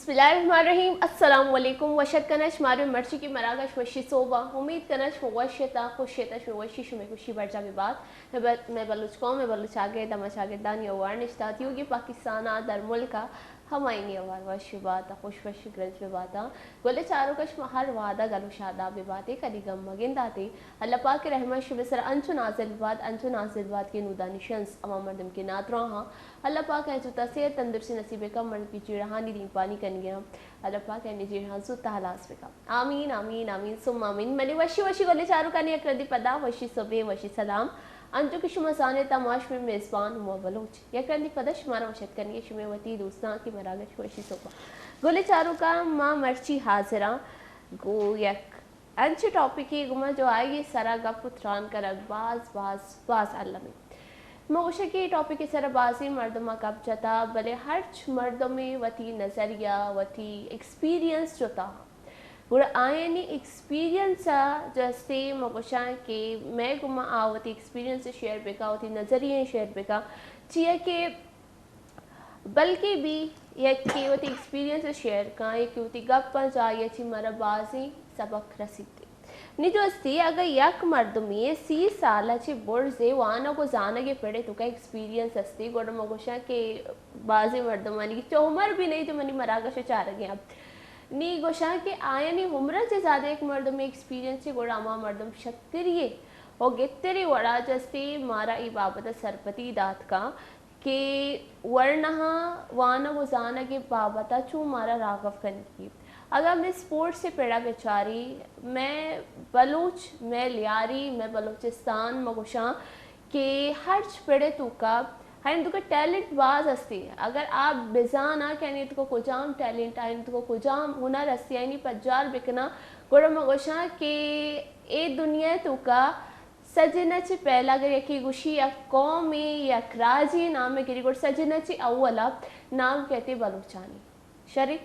بسم اللہ الرحمن الرحیم۔ السلام علیکم۔ وش اتک کناں شمارا مرچی کہ مراگش وشی صحبا۔ امید کناں شما وش اتاں، خوش اتاں، شمے وشی، شمے خوشی برجا ببات۔ مئے بل-، مئے بلوچ قوم، مئے بلوچ چاگرد، ہما چاگردانی ہوار نشتہ تیوگیں پاکستانا، در ملکا، ہمائینی ہوار وش ببات، خوش وش گرنج بباتاں۔ گل چاروکاں شما ہر وہدا گل و شاداب بباتے، کدی گم مگنداتے۔ اللہ پاک رحمت شمے سرا انچو نازل ببات، انچو نازل ببات کہ نودانی شنز ہما مردم کہ نادراہاں، اللہ پاک انچو تسے تندرستی نصیب بکن، مردم کہ جیڑہانی دیمپانی کنگیاں، اللہ پاک آیانی جیڑہاں زوت ہلاس بکن۔ آمین، آمین، آمین، ثم آمین۔ منی وشی وشی گل چاروکانی یک رندی پدا وشی صبح، وشی سلام۔ انچو کہ شما زانیت، ما شمے میزبان ہما بلوچ۔ یک رندی پدا شمارا وش اتک کنگی شمے وتی دوستاں کہ مراگش وشی صبح۔ گل چاروکاں ما مرچی حاضراں گوں یک انچیں ٹاپکے گوما جو آئی سرا گپ و تران کنگ باز، باز، باز المی۔ ما گوشاں کہ اے ٹاپک سرا بازیں مردماں گپ جتا، بلے ہرچ مردمے وتی نظریہ، وتی ایکسپیرینس جتا۔ گڑا آیانی ایکسپیرینس ء جستے ما گوشاں کہ مئے گوما آ وتی ایکسپیرینس شیئر بکا، وتی نظریہ شیئر بکا، چیا کہ بلکہ بی یکے وتی ایکسپیرینس شیئر کاں، یکے وتی گپاں جا، یا چی مارا بازیں سبق رسیت۔ نی جو استی، اگہ یک مردمی سی سال چی برزے وانگ و زانگ پڑے توکا ایکسپیرینس استی، گڑا ما گوشاں کہ بازیں مردمانی چو عمر بھی نہیں تو منی مراگش چارگے اب۔ نی گوشاں کہ آیانی عمر چی زیادہ یک مردمی ایکسپیرینس چی گڑا ہما مردم شتری ہے و گتری وڑا جستی مارا ای بابت سرپدی دات کاں کہ ورناہاں وانگ و زانگ ء بابت ء چوں مارا راگف کنگی۔ اگاں مئے اسپورٹس ء پڑ ء بچاری، مئے بلوچ، مئے لیاری، مئے بلوچستان، ما گوشاں کہ ہرچ پڑ ء توکا، ہر توکا ٹیلنٹ باز ہستی۔ اگر آ بزاناں کہ آئی توکا کجام ٹیلنٹ، آئی توکا کجام ہنر ہستی، آئی پجار بکناں، گڑا ما گوشاں کہ اے دنیا ء توکا سجن ء چہ پہلا اگر یکے گوشی یک قومے، یک راجے نام ء گری، گڑا سجن ء چہ اول ء نام کئیت بلوچانی۔ شری،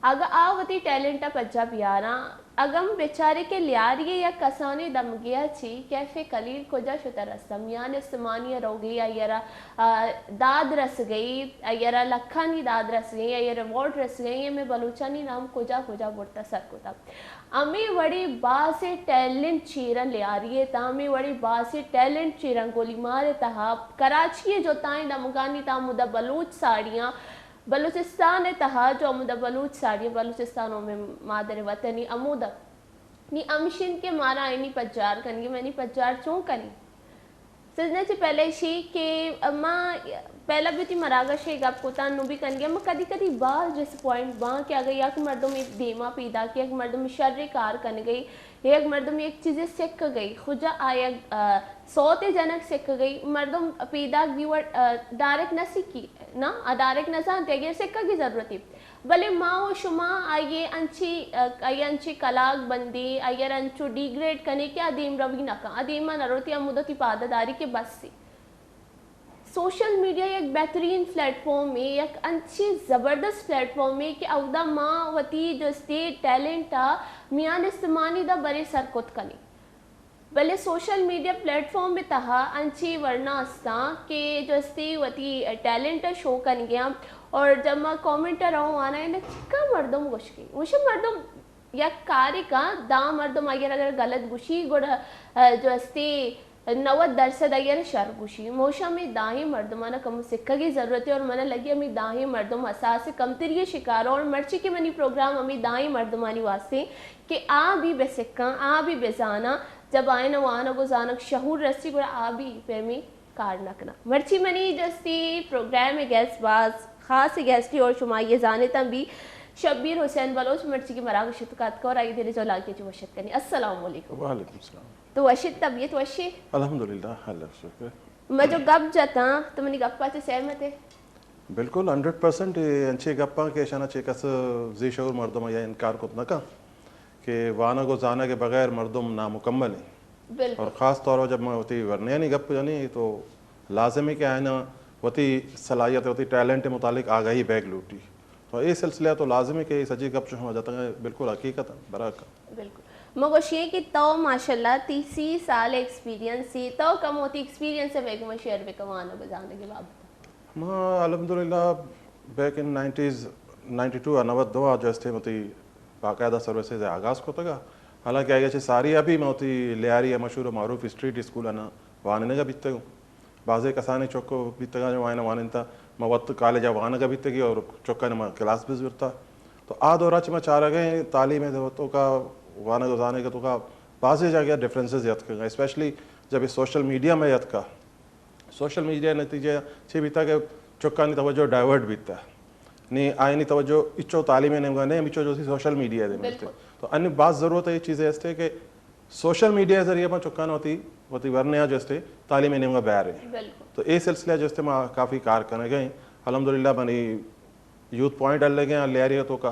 اگاں آ وتی ٹیلنٹ ء پجا بیاراں، اگاں بچارے کہ لیاری ء یک کسانیں دمگے ء چی کیف کلیل کجا شتہ رستہ، میان استمانی ء روگی، آئی ء را، آ، داد رسگئی، آئی ء را لکھانی داد رسگئی، آئی ء ریوارڈ رسگئی، اے مئے بلوچانی نام کجا کجا برتہ سر کتہ۔ ہمے وڑیں بازیں ٹیلنٹ چیراں لیاری ء تہا، ہمے وڑیں بازیں ٹیلنٹ چیراں گولیمار ء تہا، کراچی ء جتائیں دمگانی تہا ہمودا بلوچ ساڑیاں، بلوچستان ء تہا جو ہمودا بلوچ ساڑیاں، بلوچستان و مئے مادر وطنی ہمودا۔ نی ہمشین کہ مارا آئینی پجار کنگی، منی پجار چون کنی؟ سجنا چہ پہلے ایشی کہ ما پہلا بھی وتی مراگش ء گپ کتاں، نوں بھی کنگے، ما کدی کدی باز ڈسپوائنٹ باں کہ اگہ یک مردم یک دیما پیداک، یک مردم شر کار کنگئی، یک مردم یک چیزے سکگئی، خجا آ یک، آ، سوتے جنگ سکگئی، مردم پیداک بھی وڑ، آ، ڈائریکٹ نہ سکی، نا، آ ڈائریکٹ نہ زانتے، اگر سکگی ضرورتی۔ بلے ما و شما آئی ء انچی، آئی ء انچی کلاگ بندی، آئی ء انچو ڈیگریڈ کنی کہ آ دیم روی نہ کن، آ دیم ء نہ روتی، آ مدتی پادہ داری کہ بس سی۔ سوشل میڈیا یک بہترین پلیٹ فارمے، یک انچی زبردست پلیٹ فارمے کہ اودا ما وتی جو استے ٹیلنٹ ء میان استمانی دا برے سر کت کنی۔ بلے سوشل میڈیا پلیٹ فارم ء تہا انچیں ورنا استاں کہ جو استی وتی ٹیلنٹ ء شو کنگیاں اور جب ما کامنٹ ء رہوں آنا ہے نا چکا مردم گوشکی، گوشے مردم یک کارے کن، داں مردم اگر، اگر غلط گوشی گڑا، آ، جو استی نود درصد اگر شر گوشی۔ موشا ہمیں داہیں مردمانا کم سکگی ضرورت ہے اور منا لگی ہمیں داہیں مردم حساس کمتری شکار اور مرچی کہ منی پروگرام ہمیں داہیں مردمانی واسطے کہ آ بھی بہ سکاں، آ بھی بہ زاناں، جب آئین وانگ و زانگ شعور رسی گڑا آ بھی پیمی کار نہ کناں۔ مرچی منی جستی پروگرام گیسٹ باز خاص گیسٹ اور شما یہ زانتاں بھی شبیر حسین بلوچ مرچی کی مراگش اتکا اتکا اور آئی دل جولاکی چو وشت کنی۔ السلام علیکم۔ وعلیکم السلام۔ تو وشت، طبیعت وشی؟ الحمدللہ، اللہ شکر۔ میں جو گپ جتاں تو منی گپا چے سہمت ہے؟ بالکل، ہنڈریڈ پرسینٹ انچے گپاں کہ اشانا چے کس ذی شعور مردم یا انکار کت نہ کن کہ وانگ و زانگ بغیر مردم نامکمل ہیں۔ بالکل۔ اور خاص طور پر جب میں وتی ورنیانی گپ جنی تو لازم ہے کہ آئینا وتی صلاحیت، وتی ٹیلنٹ متعلق آگاہی بیگ لوٹی۔ تو اے سلسلہ تو لازم ہے کہ اے سجی گپ جو ہم جتگ بالکل حقیقت ہیں، برحق۔ بالکل۔ مگوشی کہ تو ماشاءاللہ تی سی سال ایکسپیرینس سی، تو کم وتی ایکسپیرینس ہے بیگم شیئر بکوانو بزانگ بابت۔ ما الحمدللہ back in nineties ninety two ء نود دو ء جو استے وتی باقاعدہ سروسز ء آغاز کتگ ء، حالانکہ آئی ء چہ ساری ء بھی من وتی لیاری ء مشہور و معروف اسٹریٹ اسکول ء وانینگ ء بیتگ۔ بازیں کسانیں چک بیتگ آں جو آیاں وانینتہ، من وت کالج ء وانگ ء بیتگی اور چکانی من کلاس بھی زرتہ۔ تو آ دور ء چہ من چارگ ء تعلیم ء توکا، وانگ و زانگ ء توکا بازیں جاگہ ڈفرنسز یتکگ، اسپیشلی جب یہ سوشل میڈیا میں یتکا۔ سوشل میڈیا ء نتیجہ چے بیتا کہ چکانی توجہ ڈائیورٹ بیتا، نی آئینی توجہ اچو تعلیم ء نیمگا نہیں، ہم اچو جو سی سوشل میڈیا دے ملتے۔ تو انی باز ضرورت ہے یہ چیزیں ہستے کہ سوشل میڈیا ء ذریعہ ما چکان وتی، وتی ورنیا جو استے تعلیم ء نیمگا بیار ہیں۔ تو اے سلسلہ جو استے ما کافی کار کرنے گئے۔ الحمدللہ منی یوتھ پوائنٹ الگ ہیں لیاری توکا۔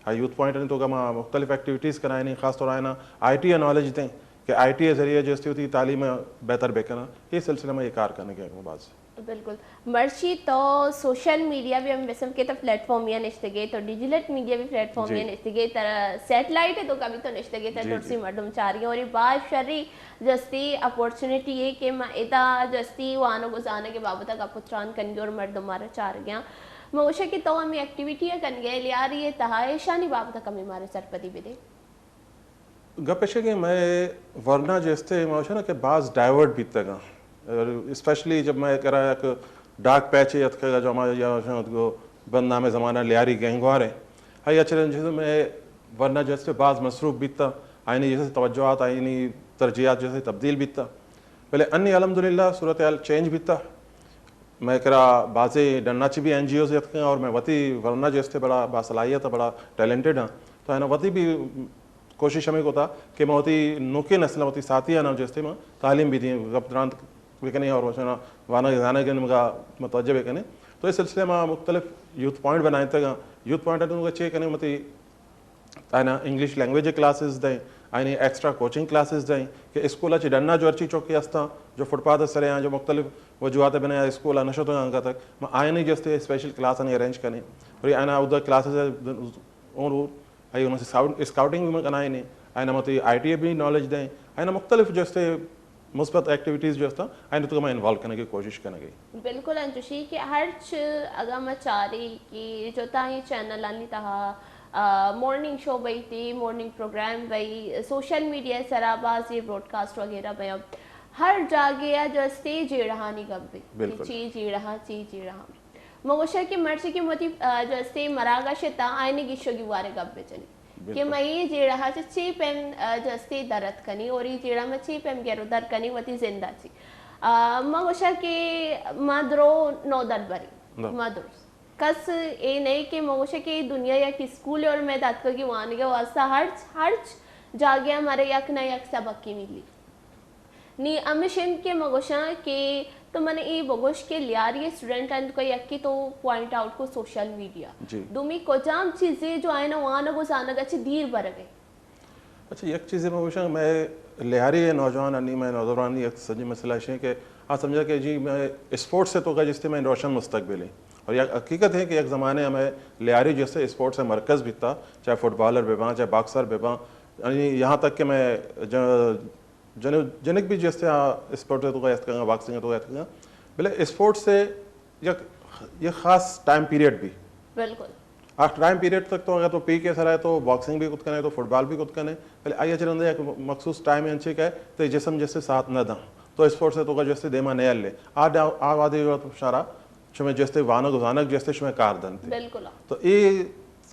آ یوتھ پوائنٹ توکا ما مختلف ایکٹیویٹیز کرائیں، خاص طور آئینا آئی ٹی ء نالج دیں کہ آئی ٹی ء ذریعہ جو استے وتی تعلیم ء بہتر بکناں۔ یہ سلسلہ ما یہ کار کرنے گئے باز۔ بالکل۔ مرچی تو سوشل میڈیا بھی ہم بسم کے تو پلیٹ فارم یا نشتگے، تو ڈیجیٹل میڈیا بھی پلیٹ فارم یا نشتگے، ترا سیٹلائٹ ہے تو کبھی تو نشتگے، ترا جی، ترسی جی۔ مردم چاری اور یہ باز شری جستی اپورچونٹی ہے کہ ما ادا جستی وانگ و زانگ بابت گپ و تران کنگے اور مردم مارا چار گیا۔ من گوشاں کہ تو ہمیں ایکٹیویٹی کنگے لیاری تہا ایشانی بابت کمی مارا سرپدی بدے۔ گپ ایش کہ مئے ورنا جو استے ما گوشاں کہ باز ڈائیورٹ بیتگاں، اسپیشلی جب مئے کرا یک ڈاک پیچے اتکگا جو ہما یا گو بدنام زمانہ لیاری گینگوار ہے۔ ہائی اچھے رنج میں ورنا جو استے باز مصروف بیتا، آئینی جیسے توجہات، آئینی ترجیحات جیسے تبدیل بیتا۔ بلے انی الحمدللہ صورتحال چینج بیتا۔ مئے کرا بازیں ڈنا چی بھی این جی اوز اتکگاں اور مئے وتی ورنا جو استے بڑا باصلاحیت ء بڑا ٹیلنٹڈ ہاں، تو آیاں وتی بھی کوشش ہمیں کتا کہ ما وتی نوکیں نسل، وتی ساتھی آناں جو استے ما تعلیم بھی دیں، گپ درانت بکنیں اور وشنا وانگ زانگ مگا متوجہ بکنیں۔ تو اس سلسلے ما مختلف یوتھ پوائنٹ بنائیں تگا۔ یوتھ پوائنٹ اتوں چے کنیں متی آئینا انگلش لینگویج کلاسز دیں، آئینی ایکسٹرا کوچنگ کلاسز دیں کہ اسکول چی ڈنا جو ہرچی چوکی ہستاں، جو فٹ پاتھ سرے ہیں، جو مختلف وجوہات بنا اسکول نشتو انگا تک، ما آئینی جستے اسپیشل کلاس آنی ارینج کنیں اور آئینا ادھر کلاسز اور آئی انہوں سے اسکاؤٹنگ بھی کنائیں، آئینا متی آئی ٹی بھی نالج دیں، آئینا مختلف جستے مثبت ایکٹیویٹیز جو ہستاں، آئینا تو میں انوالو کرنے کی کوشش کرنے گئی۔ بالکل انچوشی کہ ہرچ اگاں ما چاری کہ جو تاہیں چینلانی تہا، آ، مارننگ شو بئی تی، مارننگ پروگرام بئی، سوشل میڈیا سرا باز یہ براڈکاسٹ وغیرہ بیا، ہر جاگہ آ جو استے جیڑہانی گپ بی کہ بالکل۔ چی جیڑہاں، چی جیڑہاں۔ من گوشاں کہ مرچی کہ متی، آ، جو استے مراگش تا آئینی گیشو گیوارے گپ بچنی کہ مئی جیڑہا چہ چی پیم، آ، جو استے درت کنی اور ای جیڑہ ما چی پیم گرو در کنی وتی زندہ چی۔ آ، من گوشاں کہ ما درو نو در بری، ما درست۔ کس اے نہیں کہ من گوشاں کہ دنیا یک اسکول اور میں داتکگی وانگے واسطہ ہرچ، ہرچ جاگہ مرے یک نہ یک سبقی ملی۔ نی ہمیش انت کہ من گوشاں کہ تو من اے بگوش کہ لیاری اسٹوڈنٹ انت کو یکی تو پوائنٹ آؤٹ کو سوشل میڈیا۔ جی۔ دومی کجام چیزے جو آئینا وانگ و زانگ اچ دیر برگے؟ اچھا، یک چیزے من گوشاں، میں لیاری نوجوان انی میں نوجوانی یک سجی مسئلہ ہے کہ آ سمجھا کہ جی میں اسپورٹس سے تو کا جستے میں روشن مستقبل ہے۔ اور یک حقیقت ہے کہ یک زمانے ہمیں لیاری جستے اسپورٹس سے مرکز بھی تھا، چاہے فٹ بالر بے باں، چاہے باکسر بے باں، یعنی یہاں تک کہ میں ج-، جن-، جنک بھی جستے آ اسپورٹ تو کا یتکگا، باکسنگ تو کا یتکگا، بلے اسپورٹ سے یک، یک خاص ٹائم پیریڈ بھی۔ بالکل۔ آ ٹائم پیریڈ تک تو اگر تو پی کے سر ہے تو باکسنگ بھی کت کنے، تو فٹ بال بھی کت کنے، بلے آئی اچ رندے یک مخصوص ٹائم انچے کہ تے جسم جستے ساتھ نہ داں، تو اسپورٹ سے تو کا جستے دیما نہیں لے۔ آ ڈا-، آ وادی شارا شمے جستے وانگ و زانگ جستے شمے کار دنت۔ بالکل۔ تو اے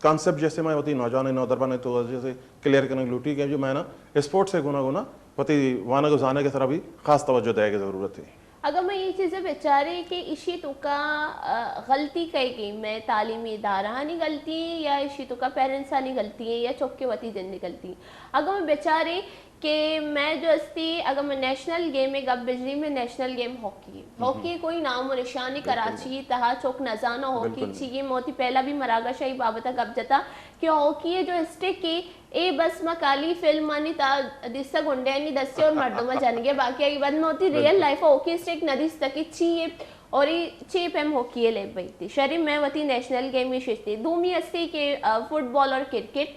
کانسپٹ جستے میں وتی نوجوان نودربان تو جستے کلیئر کرنے لوٹی کہ جو میں نا اسپورٹ سے گنا گنا وتی وانگ و زانگ سرا بھی خاص توجہ دے کی ضرورت ہے۔ اگر میں یہ چیزیں بیچارے کہ اشی تو کا، آ، غلطی کئی گئی، میں تعلیمی ادارہانی غلطی ہے یا اشی تو کا پیرنٹسانی غلطی ہے یا چوکے وتی جندی غلطی ہے؟ اگر میں بیچارے کہ میں جو استی، اگر میں نیشنل گیم گپ بجلی میں نیشنل گیم ہاکی ہے۔ ہاکی کوئی نام و نشانی کراچی تہا چوک نزانو ہاکی چی ہے۔ موتی پہلا بھی مراگش ای بابت گپ جتا کہ ہاکی ہے جو اسٹک ہے، اے بس ما کالی فلم آنی تا دیستا گنڈے آنی دستے اور مردم جنگے، باقی آئی بعد موتی ریئل لائف ہاکی اسٹک نہ دیستا کہ چی ہے اور ای چی پیم ہاکی ہے لے بیتی۔ شری میں وتی نیشنل گیم ہی ششتی۔ دومی استی کہ، آ، فٹ بال اور کرکٹ،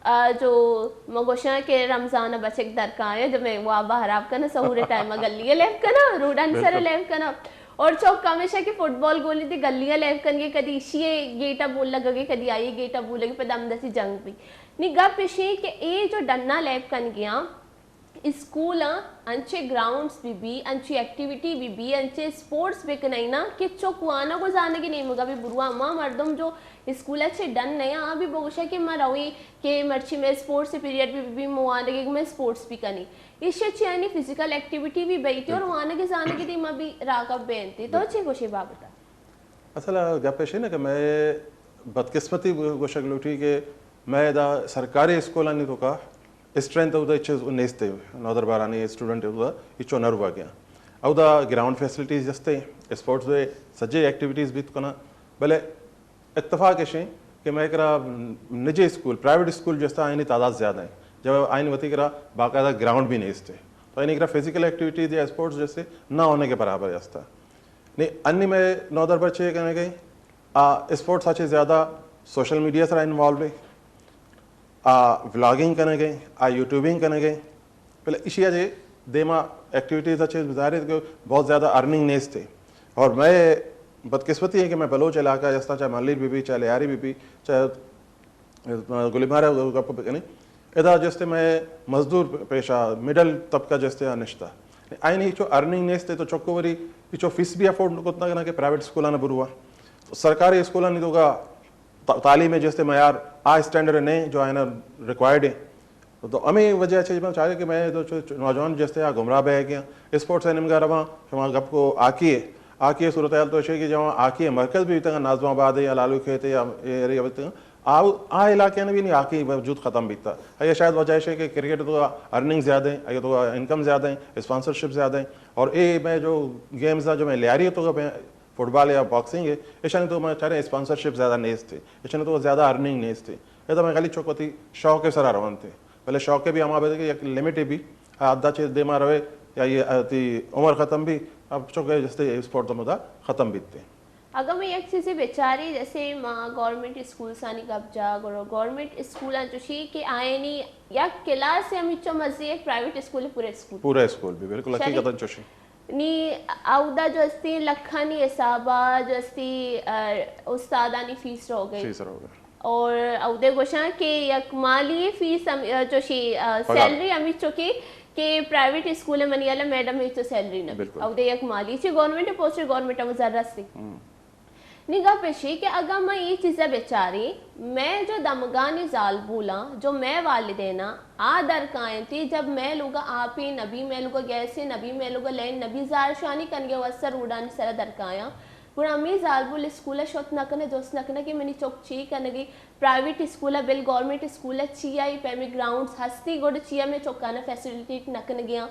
آ، جو مگوشاں کہ رمضان بچک درکاں ہے، جو میں وابا حراب کنا، سہور ٹائم گلی لیب کنا، روڈان سر لیب کنا۔ اور چوک ہمیشہ کہ فٹ بال گولی دی گلیاں لیب کنگے، کدی ایشی ءِ گیٹ ءَ بول لگگے، کدی آئی ءِ گیٹ ءَ بول لگے، پدا ہمدا چہ جنگ بی۔ نی گپ ایشی کہ اے جو ڈنا لیب کنگیاں، اسکولاں انچے گراؤنڈز بہ بی، انچے ایکٹیویٹی بہ بی، انچے اسپورٹس بکنئینا کہ چک وانگ و زانگی نیمگا بہ بروا۔ ہما مردم جو اسکول ءَ چہ ڈن نیا، آ بہ بگوشا کہ ما روی کہ مرچی مئے اسپورٹس پیریڈ بہ بی، مئے وانگی مئے اسپورٹس بکنی۔ ایشی ءَ چہ آیانی فزیکل ایکٹیویٹی بہ بیتی اور وانگی زانگی دیما بہ راغب بینتی۔ تو چے گوشے بابتا؟ اصل گپ ایش انت کہ مئے بدقسمتی گوشگ لوٹی کہ مئے ادا سرکاری اسکولانی توکا اسٹرینتھ اودا ہچ نیست، نودربرانی اسٹوڈنٹ اودا ہچو نہ روگیاں۔ اودا گراؤنڈ فیسلٹیز ہستے، اسپورٹس بہ سجے ایکٹیویٹیز بیت کناں، بلے اتفاق ایش انت کہ مئے کرا نجی اسکول، پرائیویٹ اسکول جو ہستا، آیانی تعداد زیادہ ہیں، جب آیانی وتی کرا باقاعدہ گراؤنڈ بھی نیست ہے، تو آیانی کرا فزیکل ایکٹیویٹیز یا اسپورٹس جیسے نہ ہونے کے برابر ہستا۔ نی انی مئے نودربر چے کنگے؟ آ اسپورٹس ءَ چہ زیادہ سوشل میڈیا سرا انوالو ہے، آ ولاگنگ کنگے، آ یوٹیوبنگ کنگے۔ بلے ایشی ءَ چہ دیما ایکٹیویٹیز ءَ چہ ظاہر ہے کہ بہت زیادہ ارننگ نیست ہے۔ اور مئے بدقسمتی ہے کہ مئے بلوچ علاقہ جستا، چاہے ملیر بہ بی، چاہے لیاری بہ بی، چاہے گلیمارا گپ بکنی، ادا جستے مئے مزدور پیشہ، مڈل طبقہ جستے آ نشتہ۔ آیانی ہچو ارننگ نیست ہے تو چکو وری ہچو فیس بھی افورڈ کت نہ کناں کہ پرائیویٹ اسکولان بروا۔ تو سرکاری اسکولانی توکا تا-، تعلیم جستے معیار آ اسٹینڈرڈ نہیں جو آیانا ریکوائرڈ ہے۔ تو ہمے وجہ چہ من چاہے کہ مئے تو چو-، چو-، نوجوان جستے آ گمراہ بہ گیا۔ اسپورٹس ءِ نیمگا رواں، شما گپ کو ہاکی ہے۔ ہاکی ءِ صورتحال تو ایش ہے کہ جہاں ہاکی ءِ مرکز بھی بیتگاں، نازم آباد ہے یا لالو کھیت ہے یا اے ایریا بیتگاں، آ، آ علاقے نے بھی نہیں ہاکی وجود ختم بیتا۔ یہ شاید وجہ ایش ہے کہ کرکٹ تو ارننگ زیادہ ہیں، یہ تو انکم زیادہ ہیں، اسپانسرشپ زیادہ ہیں، اور اے مئے جو گیمز ہیں جو مئے لیاری تو مئے فٹ بال یا باکسنگ ہے، ایشانی تو مئے چارے اسپانسرشپ زیادہ نیست ہے، ایشانی تو زیادہ ارننگ نیست ہے۔ یہ تو مئے خالی چوک وتی شوق ءِ سرا روان تھے، بلے شوق ءِ بھی ہما بیت کہ یک لمٹ بھی، حد ءَ چہ دیما روے یا یہ تی عمر ختم بھی، اب چونکہ جستے اسپورٹ تو مدا ختم بیتے۔ اگاں ما یک چیزے بچاری، جیسے ما گورنمنٹ اسکولسانی گپ جا، گڑا گورنمنٹ اسکولاں چوشی کہ آیانی یک کلاس ہمیچو مزی یک پرائیویٹ اسکول پورے اسکول۔ پورا اسکول بھی بالکل شری۔ حقیقتاً چوشی۔ نی اودا جو استی لکھانی حسابا جو استی، آ، استادانی فیس رو گئی۔ فیس رو گئی۔ اور اودے گوشاں کہ یک مالی فیس ہم، آ، چوشی، آ، پگار۔ سیلری ہمیچو کہ، کہ پرائیویٹ اسکول منی والا میڈم ہچو سیلری نہ۔ بالکل۔ اودے یک مالی چی گورنمنٹ پوسٹ گورنمنٹ ہم زر رسی۔ ہم۔ نی گپ ایشی کہ اگاں ما اے چیزا بچاریں، مئے جو دمگانی زالبولاں، جو مئے والدیناں، آ در کاینتی، جب مئے لوگا آپے نبی، مئے لوگا گیسے نبی، مئے لوگا لین نبی، زہرشانی کنگے واسطہ روڈانی سرا در کایاں۔ گڑا ہمے زالبول اسکولا شت نہ کنہ، جست نہ کنہ کہ منی چک چی کنگی، پرائیویٹ اسکولا بل گورنمنٹ اسکولا چیا اے پیمیں گراؤنڈز ہستی، گڑا چیا مئے چکانا فیسلیٹیٹ نہ کنگیاں۔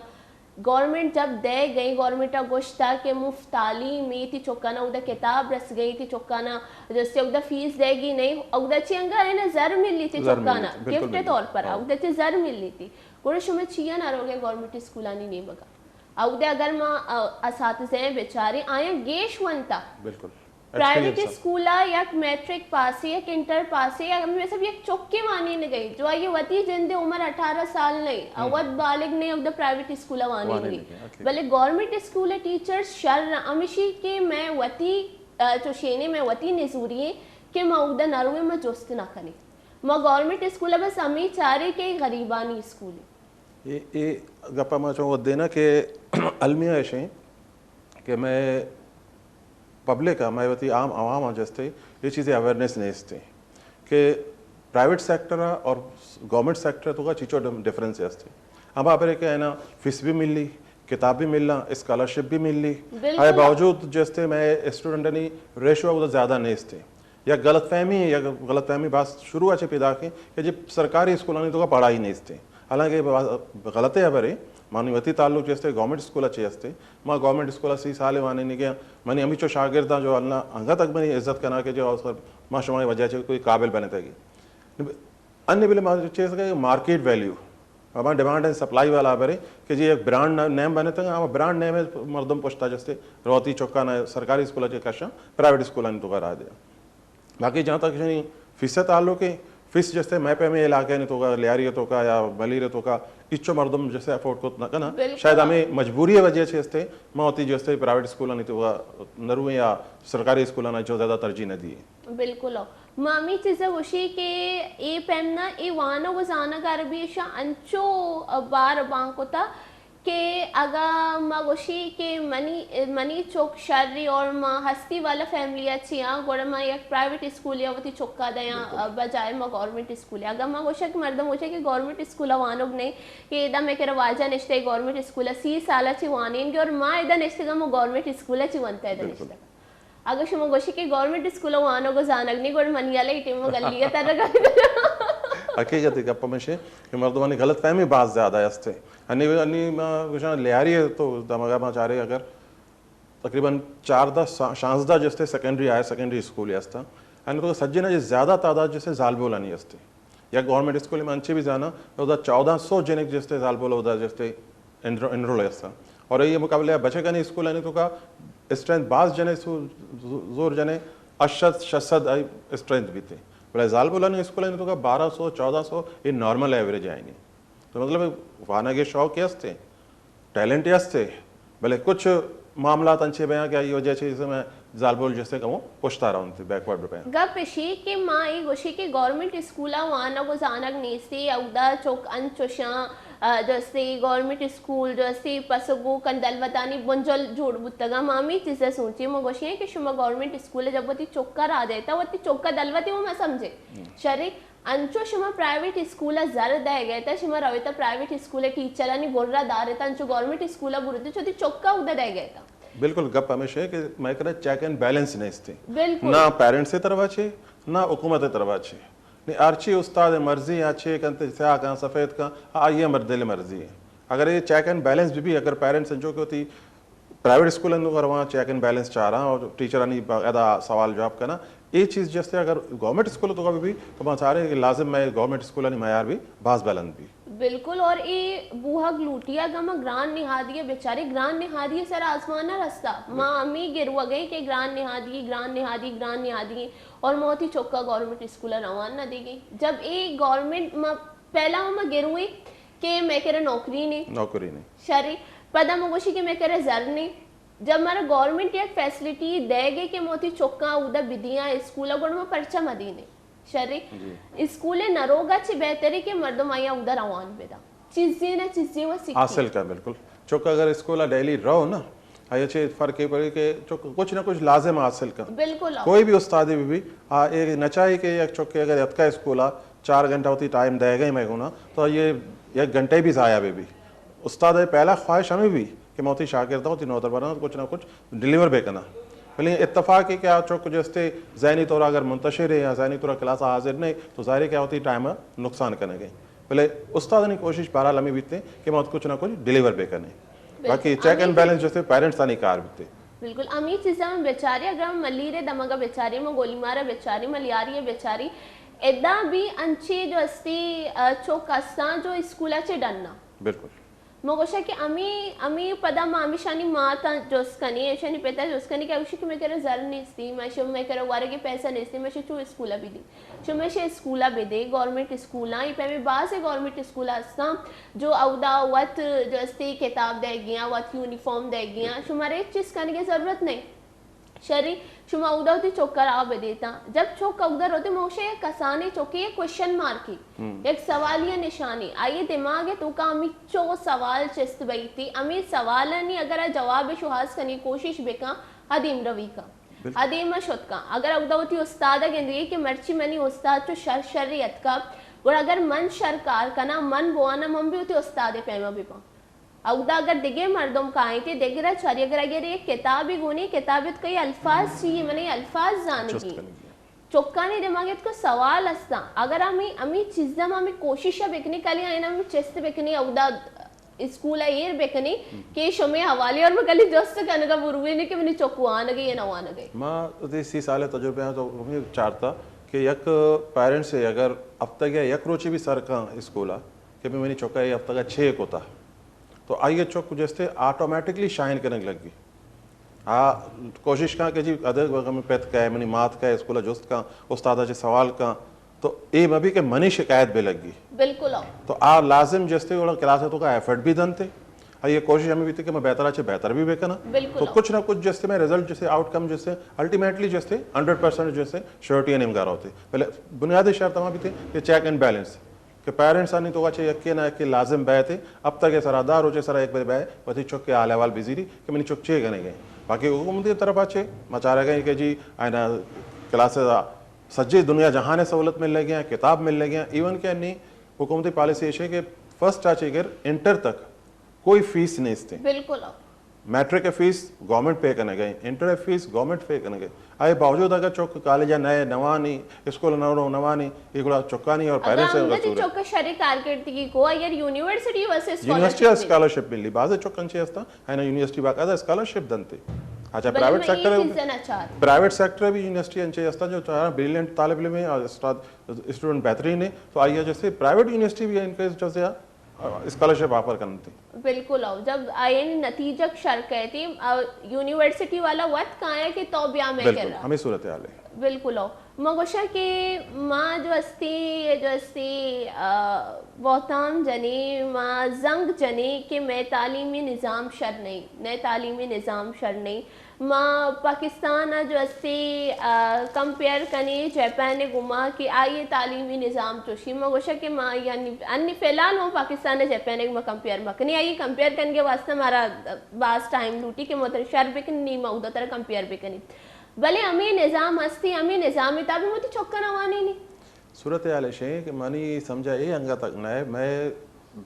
گورنمنٹ جب دئیگ ءَ، گورنمنٹ ءَ گوشتا کہ مفت تعلیم اے، تی چکانا اودا کتاب رسگ ءَ، تی چکانا جستے اودا فیس دئیگی نہیں، اودا چی انگا ہے نا زر ملی تی زر ملی چکانا، تی، بالکل گفٹ ملی۔ طور پر، ہاں۔ اودا چی زر ملی تی۔ گڑا شما چیا نہ روگے گورنمنٹ اسکولانی نیمگا؟ اودا اگر ما، آ، اساتذہ بچاریں، آیاں گیش ونتا۔ بالکل۔ Private experience. اسکولا یک میٹرک پاسے، یک انٹر پاسے، یا ہمے سب یک چکے وانینگ ءَ، جو آئی وتی جند عمر اٹھارہ سال نہیں، ہم۔ اوت بالغ نہیں، اودا پرائیویٹ اسکولا وانینگ ءَ۔ وانینگ ءَ، اوکے۔ بلے گورنمنٹ اسکول ٹیچرز شر ہمیشی کہ مئے وتی، آ، چوشینے مئے وتی نزوری ہیں کہ ما اودا نہ رویں، ما جست نہ کنیں۔ ما گورنمنٹ اسکولا بس ہمے چاریں کہ غریبانی اسکول ہے۔ اے، اے گپ ءَ ما چون ودیناں کہ المیہ ایش ایں کہ مئے پبلک ءَ، مئے وتی عام عوام ءَ جستے اے چیزے اویئرنس نیست ایں کہ پرائیویٹ سیکٹر ءَ اور گورنمنٹ سیکٹر ءِ توکا چیچو ڈم-، ڈفرنس است ایں۔ ہما برے کہ اینا فیس بھی ملی، کتاب بھی ملا، اسکالرشپ بھی ملی، بالکل۔ آئے باوجود جستے مئے اسٹوڈنٹانی ریشو ءَ زیادہ نیست ایں۔ یک غلط فہمی، یک غلط فہمی بس شروع ءَ چہ پیداک ایں کہ جی سرکاری اسکولانی توکا پڑھائی نیست ایں۔ حالانکہ با-، غلط ہبرے، منی وتی تعلق چہ استے گورنمنٹ اسکول ءَ چہ استے۔ ما گورنمنٹ اسکول ءَ سی سال وانینگ ءَ، منی ہمیچو شاگرداں جو اللہ انگت تک منی عزت کناں کہ جو ما شمئے وجہ چہ کوئی قابل بنتگی۔ انی بلے ما چیز کہ مارکیٹ ویلیو، ہما ڈیمانڈ اینڈ سپلائی والا ہبرے کہ جی یک برانڈ نیم بنتگ، ہما برانڈ نیم مردم پشتا جستے روتی چکانا سرکاری اسکول ءَ چہ کشاں، پرائیویٹ اسکولانی توکا راہ دے۔ باقی جہاں تک شنی فیس ءِ تعلق ہے، پیس جستے مئے پیمیں علاقہ نے توکا، لیاری توکا یا ملیر توکا، اچو مردم جستے افورڈ کت نہ کنا۔ بالکل۔ شاید ہمیں مجبوری وجہ سے استے، ما ہوتی جستے پرائیویٹ اسکولانی توکا نرویں یا سرکاری اسکولانی چو زیادہ ترجیح نہ دیے۔ بالکل۔ ما ہمیں چیزا گوشی کہ اے پیم نا اے وانگ و زانگ عربی شا انچو بار بان کتا کہ اگاں ما گوشی کہ منی، منی چک شری اور ما ہستی والا فیملی ء چی آں، گڑا ما یک پرائیویٹ اسکول یا وتی چکا دیاں، بالکل۔ بجائے ما گورنمنٹ اسکول۔ اگاں ما گوشاں کہ مردم گوشے کہ گورنمنٹ اسکول ء وانگ نہیں، کہ ادا میں کرا واجہ نشتے گورنمنٹ اسکول ء سی سال ء چی وانینگے اور ما ادا نشتگاں ما گورنمنٹ اسکول ء چی ونتا ادا بالکل۔ نشتگاں۔ اگاں شما گوشی کہ گورنمنٹ اسکول ء وانگ و زانگ نہیں، گڑا منی حال ء ای ٹیم ء گلی ء ترگ ء۔ حقیقت گپ ہمیش کہ مردمانی غلط فہمی باز زیادہ است۔ انی، انی ما گوشاں لیاری تو دمگا ما چارے اگر تقریباً چاردہ، شانزدہ جستے سیکنڈری، ہائر سیکنڈری اسکول ہستا۔ انی تو سجنا زیادہ تعداد جستے زالبولانی ہستے۔ یک گورنمنٹ اسکول من انچے بھی زانا، اودا چودہ سو جنک جستے زالبول اودا جستے انرو-، انرول ہستا۔ اور یہ مقابلہ بچکانی اسکولانی توکا اسٹرینتھ باز جنے سو-، زو-، زور جنے، اشد، ششد اسٹرینتھ بیتے۔ بلے زالبولانی اسکولانی توکا بارہ سو، چودہ سو، یہ نارمل ایوریج آئینی۔ تو مطلب وانگ ء شوق است، ٹیلنٹ است، بلے کچھ معاملات انچے بیاں کہ آئی وجہ چیز میں زالبول جستے کمو پشتا رونتے، بیکورڈ بیاں۔ گپ اشی کہ ما اے گوشی کہ گورنمنٹ اسکولا وانگ و زانگ نیستی، اودا چک انچوشاں، آ، جو استی گورنمنٹ اسکول، جو استی پس و گو کن دلوتانی بنجل جوڑ بوتگا، ما ہمیں چیزا سوچی، ما گوشی کہ شما گورنمنٹ اسکول جب وتی چکا را دیتا، وتی چکا دلوتی وہ میں سمجھے۔ شری انچو شما پرائیویٹ اسکول ء زر دئیگ ء تہ، شما رویت ء پرائیویٹ اسکول ء ٹیچرانی گرا دارت، انچو گورنمنٹ اسکول ء برت چو تی چکا اود ء دئیگ ء تہ۔ بالکل، گپ ہمیش ہے کہ مئے کرا چیک اینڈ بیلنس نیست۔ بالکل۔ نہ پیرنٹس ء طرفا چے، نہ حکومت ء طرفا چے۔ نی ہرچی استاد ء مرضی آ چے کنت، سیاہ کن، سفید کن، آئی ء مر-، دل مرضی ہے۔ اگر یہ چیک اینڈ بیلنس بھی، بھی اگر پیرنٹس انچو کہ ہوتی پرائیویٹ اسکول اندر کرواں، چیک اینڈ بیلنس چاراں اور ٹیچرانی باقاعدہ سوال جواب کناں۔ اے چیز جستے اگر گورنمنٹ اسکول تو بھی، تو من سارے کہ لازم میں گورنمنٹ اسکولانی معیار بھی باز بلند بھی۔ بالکل، اور اے بوہگ لوٹی اگاں ما گران نہادی بیچارے، گران نہادی سر آزمان نہ رستا۔ ما ہمیں گروگیں کہ گران نہادی، گران نہادی، گران نہادی اور موتی چکا گورنمنٹ اسکول روان نہ دیگی۔ جب اے گورنمنٹ ما پہلا ما گرویں کہ میں کرے نوکری نہیں۔ نوکری نہیں۔ شری، پدا ما گوشی کہ میں کرے زر نہیں۔ جب مارا گورنمنٹ یک فیسلٹی دے گے کہ موتی چکاں اودا بدیاں اسکول ء، گڑا ما پرچہ مدینے۔ شری، جی۔ اسکول ء نروگا چی بہتری کہ مردم آیا اودا روان بدا۔ چیزی نہ چیزی وہ سیکھی۔ حاصل کا، بالکل۔ چک اگر اسکول ء ڈیلی رہو نا، آیا چی فرق ہے پڑے کہ چک کچھ نہ کچھ لازم حاصل کا۔ بالکل۔ کوئی بھی استادی بھی، بھی، آ، ایک نہ چاہیے کہ یک چک اگر یتکا اسکول آ، چار گھنٹہ ہوتی ٹائم دے گئے میں گنا، تو یہ یک گھنٹے بھی ضائع بے بھی۔ استاد ء پہلا خواہش ہمیں بھی کہ میں ہوتی شاگرد ہوتی نوتر برنا کچھ نہ کچھ ڈیلیور بے کنا۔ بلے اتفاق ہے کہ آ چک جستے ذہنی طور اگر منتشر ہے یا ذہنی طور کلاس حاضر نہیں تو ظاہر ہے کہ ہوتی ٹائم نقصان کرنے گئے۔ بلے استاد نے کوشش بہرحال ہمیں بیتے کہ میں کچھ نہ کچھ ڈیلیور بے کنے۔ باقی چیک اینڈ بیلنس جستے پیرنٹس آنی کار بیتے۔ بالکل، ہمیں چیزاں میں بیچاری، اگر ہم ملیر دمگا بیچاری، میں گولی مارا بیچاری، ملیاری بیچاری، ادا بھی انچے جو استی، آ، چوک استاں جو اسکولا چے ڈنا۔ بالکل۔ ما گوشا کہ امی، امی پدا ما امیشانی ماتا جست کنی، ایشانی پتا جست کنی کہ اوشی کہ میں کرا زر نیستی، میں شو میں کرا ورگی پیسہ نیستی، میں شو چو اسکولا بھی دی۔ چو میں شو اسکولا بھی دے، گورنمنٹ اسکولا، یہ پیمے باز گورنمنٹ اسکولا استاں، جو اودا وت جو استی کتاب دے گیاں، وت یونیفارم دے گیاں، شمارے ہچ چیز کنگے ضرورت نہیں۔ شری، شما اودا وتی چک ء را بدیتاں۔ جب چک اودا روتے موشے یک کسانیں چکے یک کوشچن مارکے، یک سوالی ء نشانے۔ آئی دماغ ء توکا ہمیچو سوال چست بیتی۔ ہمے سوالانی اگر آ جواب ء شوہاز کنی کوشش بکاں، آ دیمروی کاں۔ آ دیم ء شت کاں۔ اگر اودا وتی استاد ء گندگی کہ مرچی منی استاد چو شر شری اتکا، گڑا اگر من شر کار کناں، من بواناں، من بھی وتی استاد ء پیما بباں۔ اودا اگر دگہ مردم کائیں تے دگہ را چاری، اگر اگر یک کتابی گونی کتاب ات کئی الفاظ چی، منی الفاز زانگی۔ چکانی دماغ ات کو سوال استاں۔ اگر ہمیں، ہمیں چیزاں ہمیں کوشش بکنی، کلی آئین ہمیں چست بکنی، اودا اسکول ایر بکنی کہ شمے حوالے اور میں کلی جست کنگا بروی نہیں کہ منی چک وانگے یا نہ وانگے۔ ما سی سال تجربہ ہیں تو ہمیں چارتا کہ یک پیرنٹس اگر ہفتہ یا یک روچی بھی سر کا اسکولا کہ میں منی چکا یہ ہفتہ کا چھ کوتا تو آئی ء چک جستے آٹومیٹکلی شائن کنگ لگی۔ آ کوشش کاں کہ جی ادے ہمے پت کئے، منی مات کئے، اسکول ء جست کاں، استاد ء چہ سوال کاں، تو اے مہ بی کہ منی شکایت بہ لگی۔ بالکل ہو۔ تو آ لازم جستے گڑا کلاس ءِ توکا ایفرٹ بھی دنتے۔ آئی ءِ کوشش ہمے بیتے کہ میں بہتر ءَ چہ بہتر بھی بکناں۔ بالکل تو ہو۔ کچھ نہ کچھ جستے میں رزلٹ جستے آؤٹ کم جستے الٹیمیٹلی جستے ہنڈریڈ پرسینٹ جستے شیورٹی ءِ نیمگا روتے۔ بلے بنیادی شرط ہما بیتے کہ چیک اینڈ بیلنس کہ پیرنٹس آنی توکا چہ یکے نہ یکے لازم بیتے، ہفتگ ءِ سرا، دہ روچ ءِ سرا یک برے بئے وتی چک ءِ حال احوال بزیری کہ منی چک چے کنگ ءَ۔ باقی حکومت ءِ طرف ءَ چہ ما چارگ ءَ ایں کہ جی آئینا کلاس ءَ سجے دنیا جہان ءِ سہولت مل لگے ہیں، کتاب مل لگے ہیں، ایون کہ انی حکومتی پالیسی ایش ہے کہ فرسٹ ءَ چہ گر انٹر تک کوئی فیس نیست ہے۔ بالکل۔ میٹرک ءِ فیس گورنمنٹ پے کنگ ءَ ہے، انٹر ءِ فیس گورنمنٹ پے کنگ ءَ ہے۔ آئی باوجود اگر چک کالج ءَ نئے نوانی، اسکول ءَ نہ رو نوانی، یہ گڑا چکانی اور اگر پیرنٹس ءِ ہم قصور ہے۔ چک شری کارکردگی کو، اگر یونیورسٹی واسطے یونیورسٹی اسکالرشپ ملی۔ اسکالرشپ ملی، بعض چک انچے ہستا، ہے نا، یونیورسٹی باقاعدہ اسکالرشپ دنتے۔ اچھا، بلے پرائیویٹ میں یہ سیکٹر، چیزیں نہ چاہتا۔ پرائیویٹ سیکٹر بھی یونیورسٹی انچے ہستا جو چارا بریلینٹ طالب علم ہیں اور استاد، اسٹوڈنٹ بہترین ہیں، تو آئیے جیسے پرائیویٹ یونیورسٹی بھی ان کے جیسے اسکالرشپ آفر کرنتی۔ بالکل ہو، جب آئی نتیجہ شر کہتے، آ، یونیورسٹی والا وت کایا کہ تو بیا میں بالکل، کرا۔ ہمیں صورتحال ہے۔ بالکل ہو۔ ما گوشاں کہ ما جو استی، جو استی، آ، بہتام جنی، ما زنگ جنی کہ میں تعلیمی نظام شر نہیں، نئے تعلیمی نظام شر نہیں۔ ما پاکستان ءَ جو استی، آ، کمپیئر کنی جاپان ءِ گوما کہ آئی تعلیمی نظام چوشی۔ ما گوشاں کہ ما یعنی انی فی الحال ما پاکستان ءَ جاپان ءِ گوما کمپیئر مکنی۔ آئی کمپیئر کنگے واسطہ مارا باز ٹائم لوٹی کہ ما ترا شر بکنی، ما اودا ترا کمپیئر بکنی۔ بلے ہمے نظام ہستی، ہمے نظام ءِ تابع ما وتی چکاں وانینی۔ صورتحال ایش ہے کہ منی سمجھا اے انگا تک نہ ہے، میں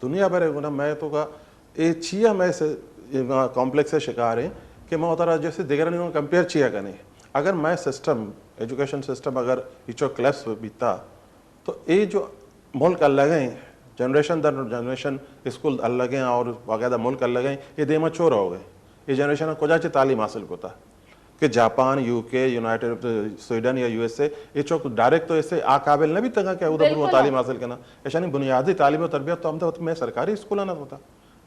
دنیا بھر ءَ گنا میں توکا اے چیا میں سے، اے کمپلیکس ءِ شکار ہیں کہ ما وتارا جیسے دیگرانی گوں کمپیئر چیا کنیں۔ اگر میں سسٹم، ایجوکیشن سسٹم اگر ایچو کلیپس بیتا، تو اے جو ملک الگ ہیں، جنریشن در جنریشن اسکول الگ ہیں اور باقاعدہ ملک الگ ہیں، یہ دیما چور ہو گئے۔ یہ جنریشن کجا چہ تعلیم حاصل کوتا؟ کہ جاپان، یو کے، یونائیٹڈ، سویڈن یا یو ایس اے، یہ چوک ڈائریکٹ تو ایسے آ قابل نہ بیتگاں کہ اودا برو بالکل۔ تعلیم حاصل کناں۔ ایشانی بنیادی تعلیم و تربیت تو ہم تو میں سرکاری اسکولاں نہ کوتا۔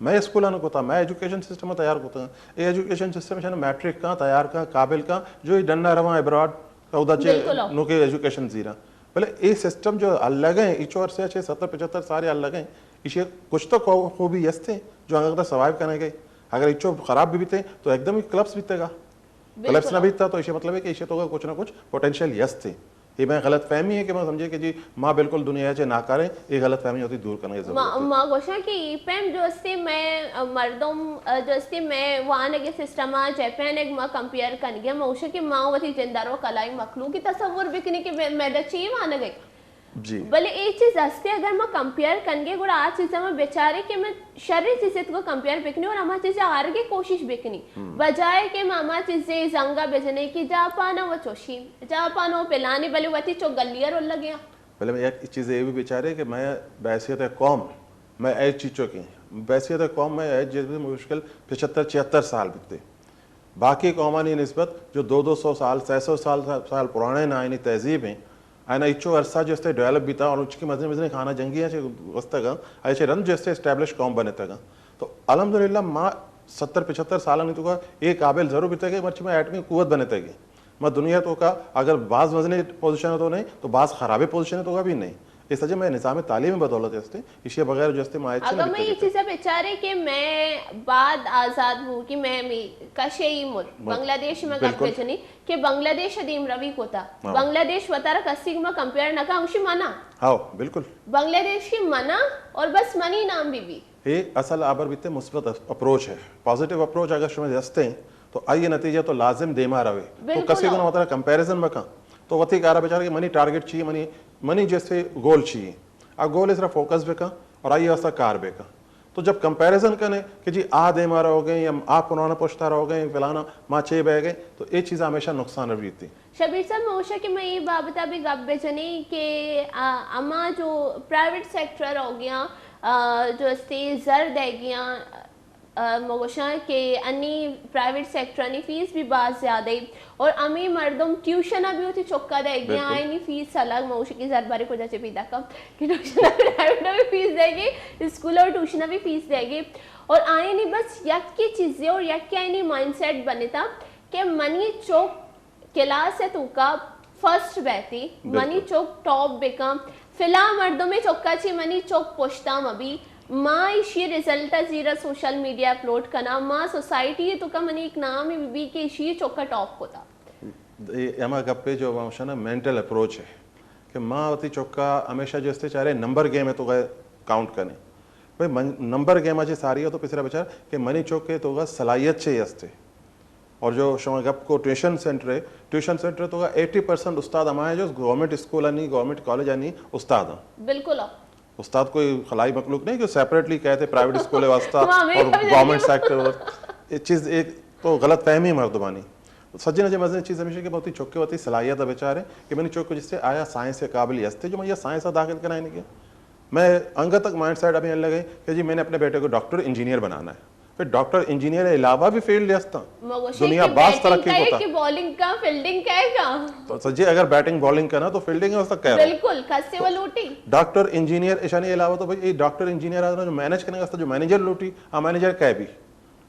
میں اسکولاں نہ کوتا، میں ایجوکیشن سسٹم تیار کوتا۔ اے ایجوکیشن سسٹم ایشانی میٹرک کاں، تیار کاں، قابل کاں، جو یہ ڈنا رواں ابراڈ، اودا چے بالکل۔ نوکے ایجوکیشن زیراں۔ بلے اے سسٹم جو الگ ہیں، ایچو عرصے چھ ستر پچھتر سال الگ ہیں، ایشی کچھ تو خو-، خوبی ہستے جو انگا سروائیو کرنے گئے۔ اگر ایچو خراب بھی بیتے تو ایک دم ہی کلپس بیتے گا۔ بالکل۔ کلپس نہ بیتا تو ایشی مطلب ہے کہ ایشی تو کچھ نہ کچھ پوٹینشل ہستے۔ یہ میں غلط فہمی ہے کہ میں سمجھے کہ جی ما بالکل دنیا چے ناکاریں، یہ غلط فہمی ہوتی دور کرنے کی ضرورت ما، ہے۔ ما گوشاں کہ ای پیم جو استے میں، ا، مردم، ا، جو استے میں وانگے سسٹم ءَ جاپان ءَ ما کمپیئر کنگے، ما گوشاں کہ ما وتی جندارو کلائی مخلوقی تصور بکنی کہ میں، میں دا چی وانگے۔ جی۔ بلے اے چیز استے اگر ما کمپیئر کنگے، گڑا آ چیز ما بیچارے کہ میں شریں چیزے تو کمپیئر بکنی اور ہما چیزے آرگے کوشش بکنی۔ ہم۔ بجائے کہ ما ہما چیزے زنگا بجنے کہ جاپان و چوشی، جاپان و پلانی، بلے وتی چو گلی ءَ رول لگے۔ بلے میں یک چیز یہ بھی بیچارے کہ میں بحیثیت قوم، میں اے چیچو کی، بحیثیت قوم میں اے جیز بھی مشکل پچھتر چھہتر سال بیتے۔ باقی قومانی نسبت جو دو دو سو سال، سہ سو سال، سال پرانے نہ آئینی تہذیب ہیں، آئینا اچو عرصہ جو استے ڈیولپ بیتا اور اچ کی مزنی مزنی خانہ جنگی ہیں چہ گوستگا، آئی چہ رند جو استے اسٹیبلش قوم بنتگا۔ تو الحمدللہ ما ستر پچھتر سالانی تو کا اے قابل ضرور بیتے کہ مرچی میں ایٹمی قوت بنتے گی۔ ما دنیا تو کا اگر باز مزنی پوزیشن تو نہیں، تو باز خرابی پوزیشن تو کا بھی نہیں۔ اس وجہ میں نظام تعلیم بدولت استے، ایشی بغیر جو استے ما اچھے اگر میں یہ چیزیں بیچارے کہ میں بعد آزاد ہوں کہ میں می کشے ہی ملک بنگلہ دیش میں گپ بجنی کہ بنگلہ دیش دیم روی کوتا۔ ہاں۔ بنگلہ دیش وتارا کسی ما کمپیئر نہ کا، اوشی منع۔ ہاں، بالکل۔ بنگلہ دیش کی منع اور بس منی نام بی بی۔ اے اصل آبر بیتے مثبت اپروچ ہے۔ پازیٹیو اپروچ اگر شما ہستے ہیں تو آئیے نتیجہ تو لازم دیما روے۔ تو بالکل۔ کسی کو نہ وتارا کمپیریزن بکا۔ تو وتی کارا بیچارے کہ منی ٹارگٹ چی ہے، منی، منی جیسے گول چی ہے۔ آ گول اس طرح فوکس بکا اور آئیے واسطہ کار بکا۔ تو جب کمپیریزن کنے کہ جی آ دیما رو گئے یا آ پرانا پشتا رو گئے، فلانا ما چے بہ گئے، تو اے چیز ہمیشہ نقصان رسیتی۔ شبیر صاحب، من گوشاں کہ من اے بابت ءَ بھی گپ بجنیں کہ، آ، ہما جو پرائیویٹ سیکٹر ہو گیا، آ، جو استے زر دے گیا، آ، من گوشاں کہ انی پرائیویٹ سیکٹرانی فیس بھی باز زیادہ ہے اور ہمیں مردم ٹیوشن بھی ہوتی چکا دے گیا، بالکل۔ آئینی فیس الگ، من گوشاں کہ زر بارے کجا چے پیدا کم کہ ٹیوشن پرائیویٹ بھی فیس دے گی، اسکول اور ٹیوشن بھی فیس دے گی اور آئینی بس یک کی چیزیں اور یک کی آئینی مائنڈ سیٹ بنے تھا کہ منی چوک کلاس ءِ توکا فرسٹ بیتی، منی چک ٹاپ بکن، فلاں مردمے چکا چی منی چک پشتا مبی، ما ایشی رزلٹ زیرا سوشل میڈیا اپلوڈ کنا، ما سوسائٹی توکا منی ایک نام بی کہ ایشی چکا ٹاپ کتا۔ اے ہما گپے جو ما گوشاں نا، مینٹل اپروچ ہے کہ ما وتی چکا ہمیشہ جو استے چارے نمبر گیم تو کاؤنٹ کنے۔ بھئی من نمبر گیم چے ساری تو پسرا بچار کہ منی چک ہے تو صلاحیت چے استے۔ اور جو شما گپ کو ٹیوشن سینٹر ہے، ٹیوشن سینٹر تو ایٹی پرسینٹ استاد ہمارے جو گورنمنٹ اسکول نہیں، گورنمنٹ کالج نہیں، استاد ہیں۔ بالکل۔ استاد کوئی خلائی مخلوق نہیں جو سیپریٹلی کہتے پرائیویٹ اسکول واسطہ اور گورنمنٹ سیکٹر۔ یہ چیز ایک تو غلط فہمی مردمانی۔ سجن جی مزن چیز ہمیشہ کہ وتی چکے وتی صلاحیت بچارے کہ منی چک جس سے آیا سائنس کے قابل ہستے جو میں یہ سائنس داخل کرائیں گے۔ میں انگت تک مائنڈ سیٹ ابھی لگے کہ جی میں نے اپنے بیٹے کو ڈاکٹر انجینئر بنانا ہے۔ پھر ڈاکٹر انجینئر علاوہ بھی فیلڈ ہستا۔ دنیا باز ترقی کو تھا۔ بالنگ کا، فیلڈنگ کا ہے کا؟ تو سجے اگر بیٹنگ بالنگ کرنا تو فیلڈنگ واسطہ کہہ رہا۔ بالکل، کسے وہ لوٹی۔ ڈاکٹر انجینئر ایشانی علاوہ تو بھائی ڈاکٹر انجینئر آدھا جو مینج کرنے واسطہ جو مینیجر لوٹی، ہاں مینیجر کہہ بھی۔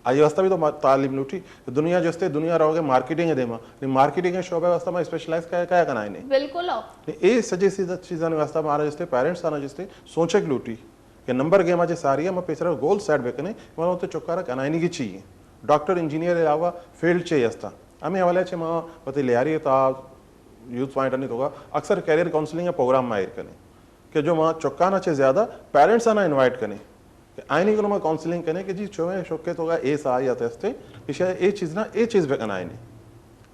آئی واسطہ بھی تو تعلیم لوٹی۔ دنیا جو استے دنیا رہو گے مارکیٹنگ دیما۔ مارکیٹنگ شعبے واسطہ میں اسپیشلائز کہہ کہہ کرائیں۔ بالکل۔ اے سجے چیزاں واسطہ ہمارا جو استے پیرنٹس آنا جو استے سوچے لوٹی۔ کہ نمبر گیم چے ساری ما پیسرا گول سیٹ بکنے، ما تو چکارا کنائنی کی چاہیے۔ ڈاکٹر انجینئر علاوہ فیلڈ چے ہستا۔ ہمیں حوالے چے ما وتی لیاری تا یوتھ پوائنٹ نہیں تو اکثر کیریئر کاؤنسلنگ پروگرام ما ایر کنے کہ جو ما چکانا چے زیادہ پیرنٹس آنا انوائٹ کنے کہ آئینی کو ما کاؤنسلنگ کنے کہ جی چوے شوکے تو اے سا یا تستے، اے چیز نہ اے چیز بکن آئینی۔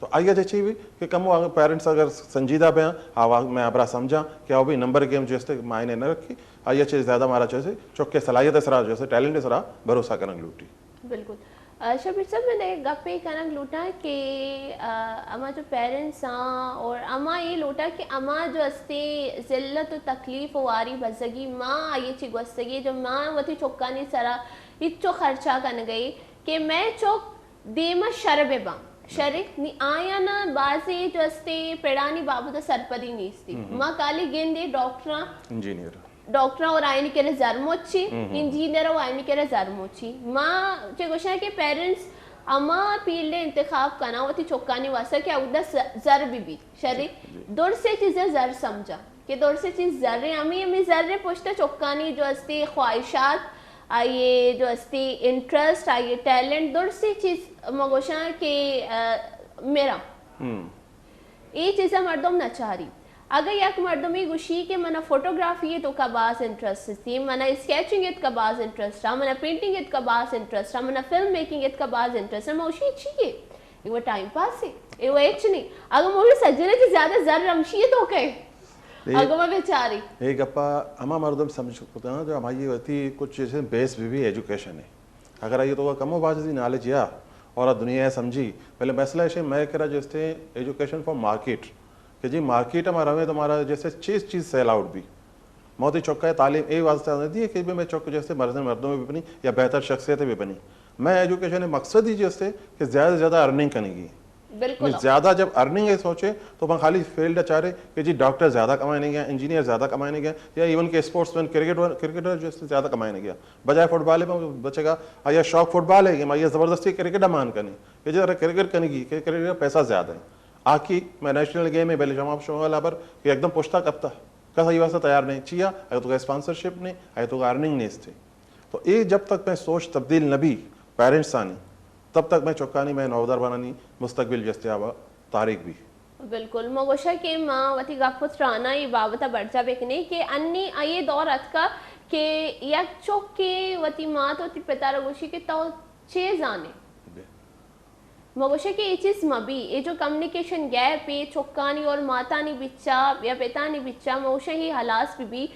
تو آئی ء چہ چی بی کہ کمو اگر پیرنٹس اگر سنجیدہ بیاں، آواز میں ابرا سمجھاں کہ او بھی نمبر گیم جو استے معنی نہ رکھی، آئی ء چہ زیادہ مارا چوسے چکے صلاحیت سرا جو استے ٹیلنٹ سرا بھروسہ کنگ لوٹی۔ بالکل۔ شبیر صاحب، من ایک گپے کنگ لوٹاں کہ اما جو پیرنٹس آں اور اما یہ لوٹا کہ اما جو استے ذلت و تکلیف و واری بزگی ما آئی چی گوستگی جو ما وتی چکانی سرا ہچو خرچہ کنگئی کہ میں چک دیما شر بہ باں۔ شر نی آیانا بازی جو استے پڑانی بابت سرپدی نیستی۔ ما کالی گندے ڈاکٹراں، انجینئر، ڈاکٹراں اور آئینی کرے زر موچی، انجینئر اور آئینی کرے زر موچی۔ ما چے گوشاں کہ پیرنٹس اما فیلڈ انتخاب کنا وتی چکانی واسطہ کہ اودا زر بی بی۔ شر درسے چیزیں زر سمجھا کہ درسے چیز زر، ہمیں ہمیں زر پشت چکانی جو استے خواہشات، آئیے جو استی انٹرسٹ، آئیے ٹیلنٹ، درستی چیز مگوشاں کہ میرا اے چیزا مردم نہ چاری۔ اگہ یک مردمی گوشی کہ منا فوٹوگرافی تو کا باز انٹرسٹ سی، منا اسکیچنگ ات کا باز انٹرسٹ آ، منا پینٹنگ ات کا باز انٹرسٹ آ، منا فلم میکنگ ات کا باز انٹرسٹ آ، موشی چیئے؟ اے وہ ٹائم پاس ہے، اے وہ اچ نہیں۔ اگہ موشی سجنے چی زیادہ زر رمشی ہے تو کہے۔ اگہ ما بچاری۔ اے گپا ہما مردم سمجھ کتاں جو ہمائی وتی کچھ چیزیں بیس بی بی ایجوکیشن ہے۔ اگر آئی تو کمو باز دی نالج یا اور دنیا سمجھی، پہلے مسئلہ ہے میں کرا جو استے ایجوکیشن فار مارکیٹ کہ جی مارکیٹ ہمارا ہمیں تمہارا جیسے چیز چیز سیل آؤٹ بھی۔ موتی چکا تعلیم اے واسطہ نہیں دی کہ میں چک جیسے مرض مردم بھی بنی یا بہتر شخصیت بھی بنی۔ میں ایجوکیشن مقصد ہی جیسے کہ زیادہ سے زیادہ ارننگ کرنے کی۔ بالکل۔ زیادہ جب ارننگ ہے سوچے تو میں خالی فیلڈ چاہ رہے کہ جی ڈاکٹر زیادہ کمائے نہیں گیا، انجینئر زیادہ کمائے نہیں گیا، یا ایون کہ اسپورٹس مین کرکٹ کرکٹر جو اس سے زیادہ کمائے نہیں گیا۔ بجائے فٹ بال میں بچے گا، یا شوق فٹ بال ہے کہ میں یہ زبردستی کرکٹ مان کرنی کہ جی کرکٹ کرنے کی کرکٹ کا پیسہ زیادہ ہے۔ آکی میں نیشنل گیم ہے بلے شما شما لابر کہ ایک دم پشتا کپتا۔ کسا یہ واسطہ تیار نہیں چیا، اگر تو کا اسپانسرشپ نہیں، اگر تو کا ارننگ نہیں استے۔ تو اے جب تک میں سوچ تبدیل نہ بھی پیرنٹس آنی، تب تک میں چکانی میں نودربانانی مستقبل جستے آوا تاریخ بھی۔ بالکل، ما گوشا کہ ما وتی گپ و ترانا اے بابت برجا بکنیں کہ انی آئی دور اتکا کہ یک چکے وتی مات وتی پتارا گوشی کہ تو چے زانے؟ مگوشے کہ اے چیز مبی، اے جو کمیونیکیشن گیپ اے چکانی اور ماتانی بچا یا پتانی بچا، مگوشے ہی ہلاس بی بی۔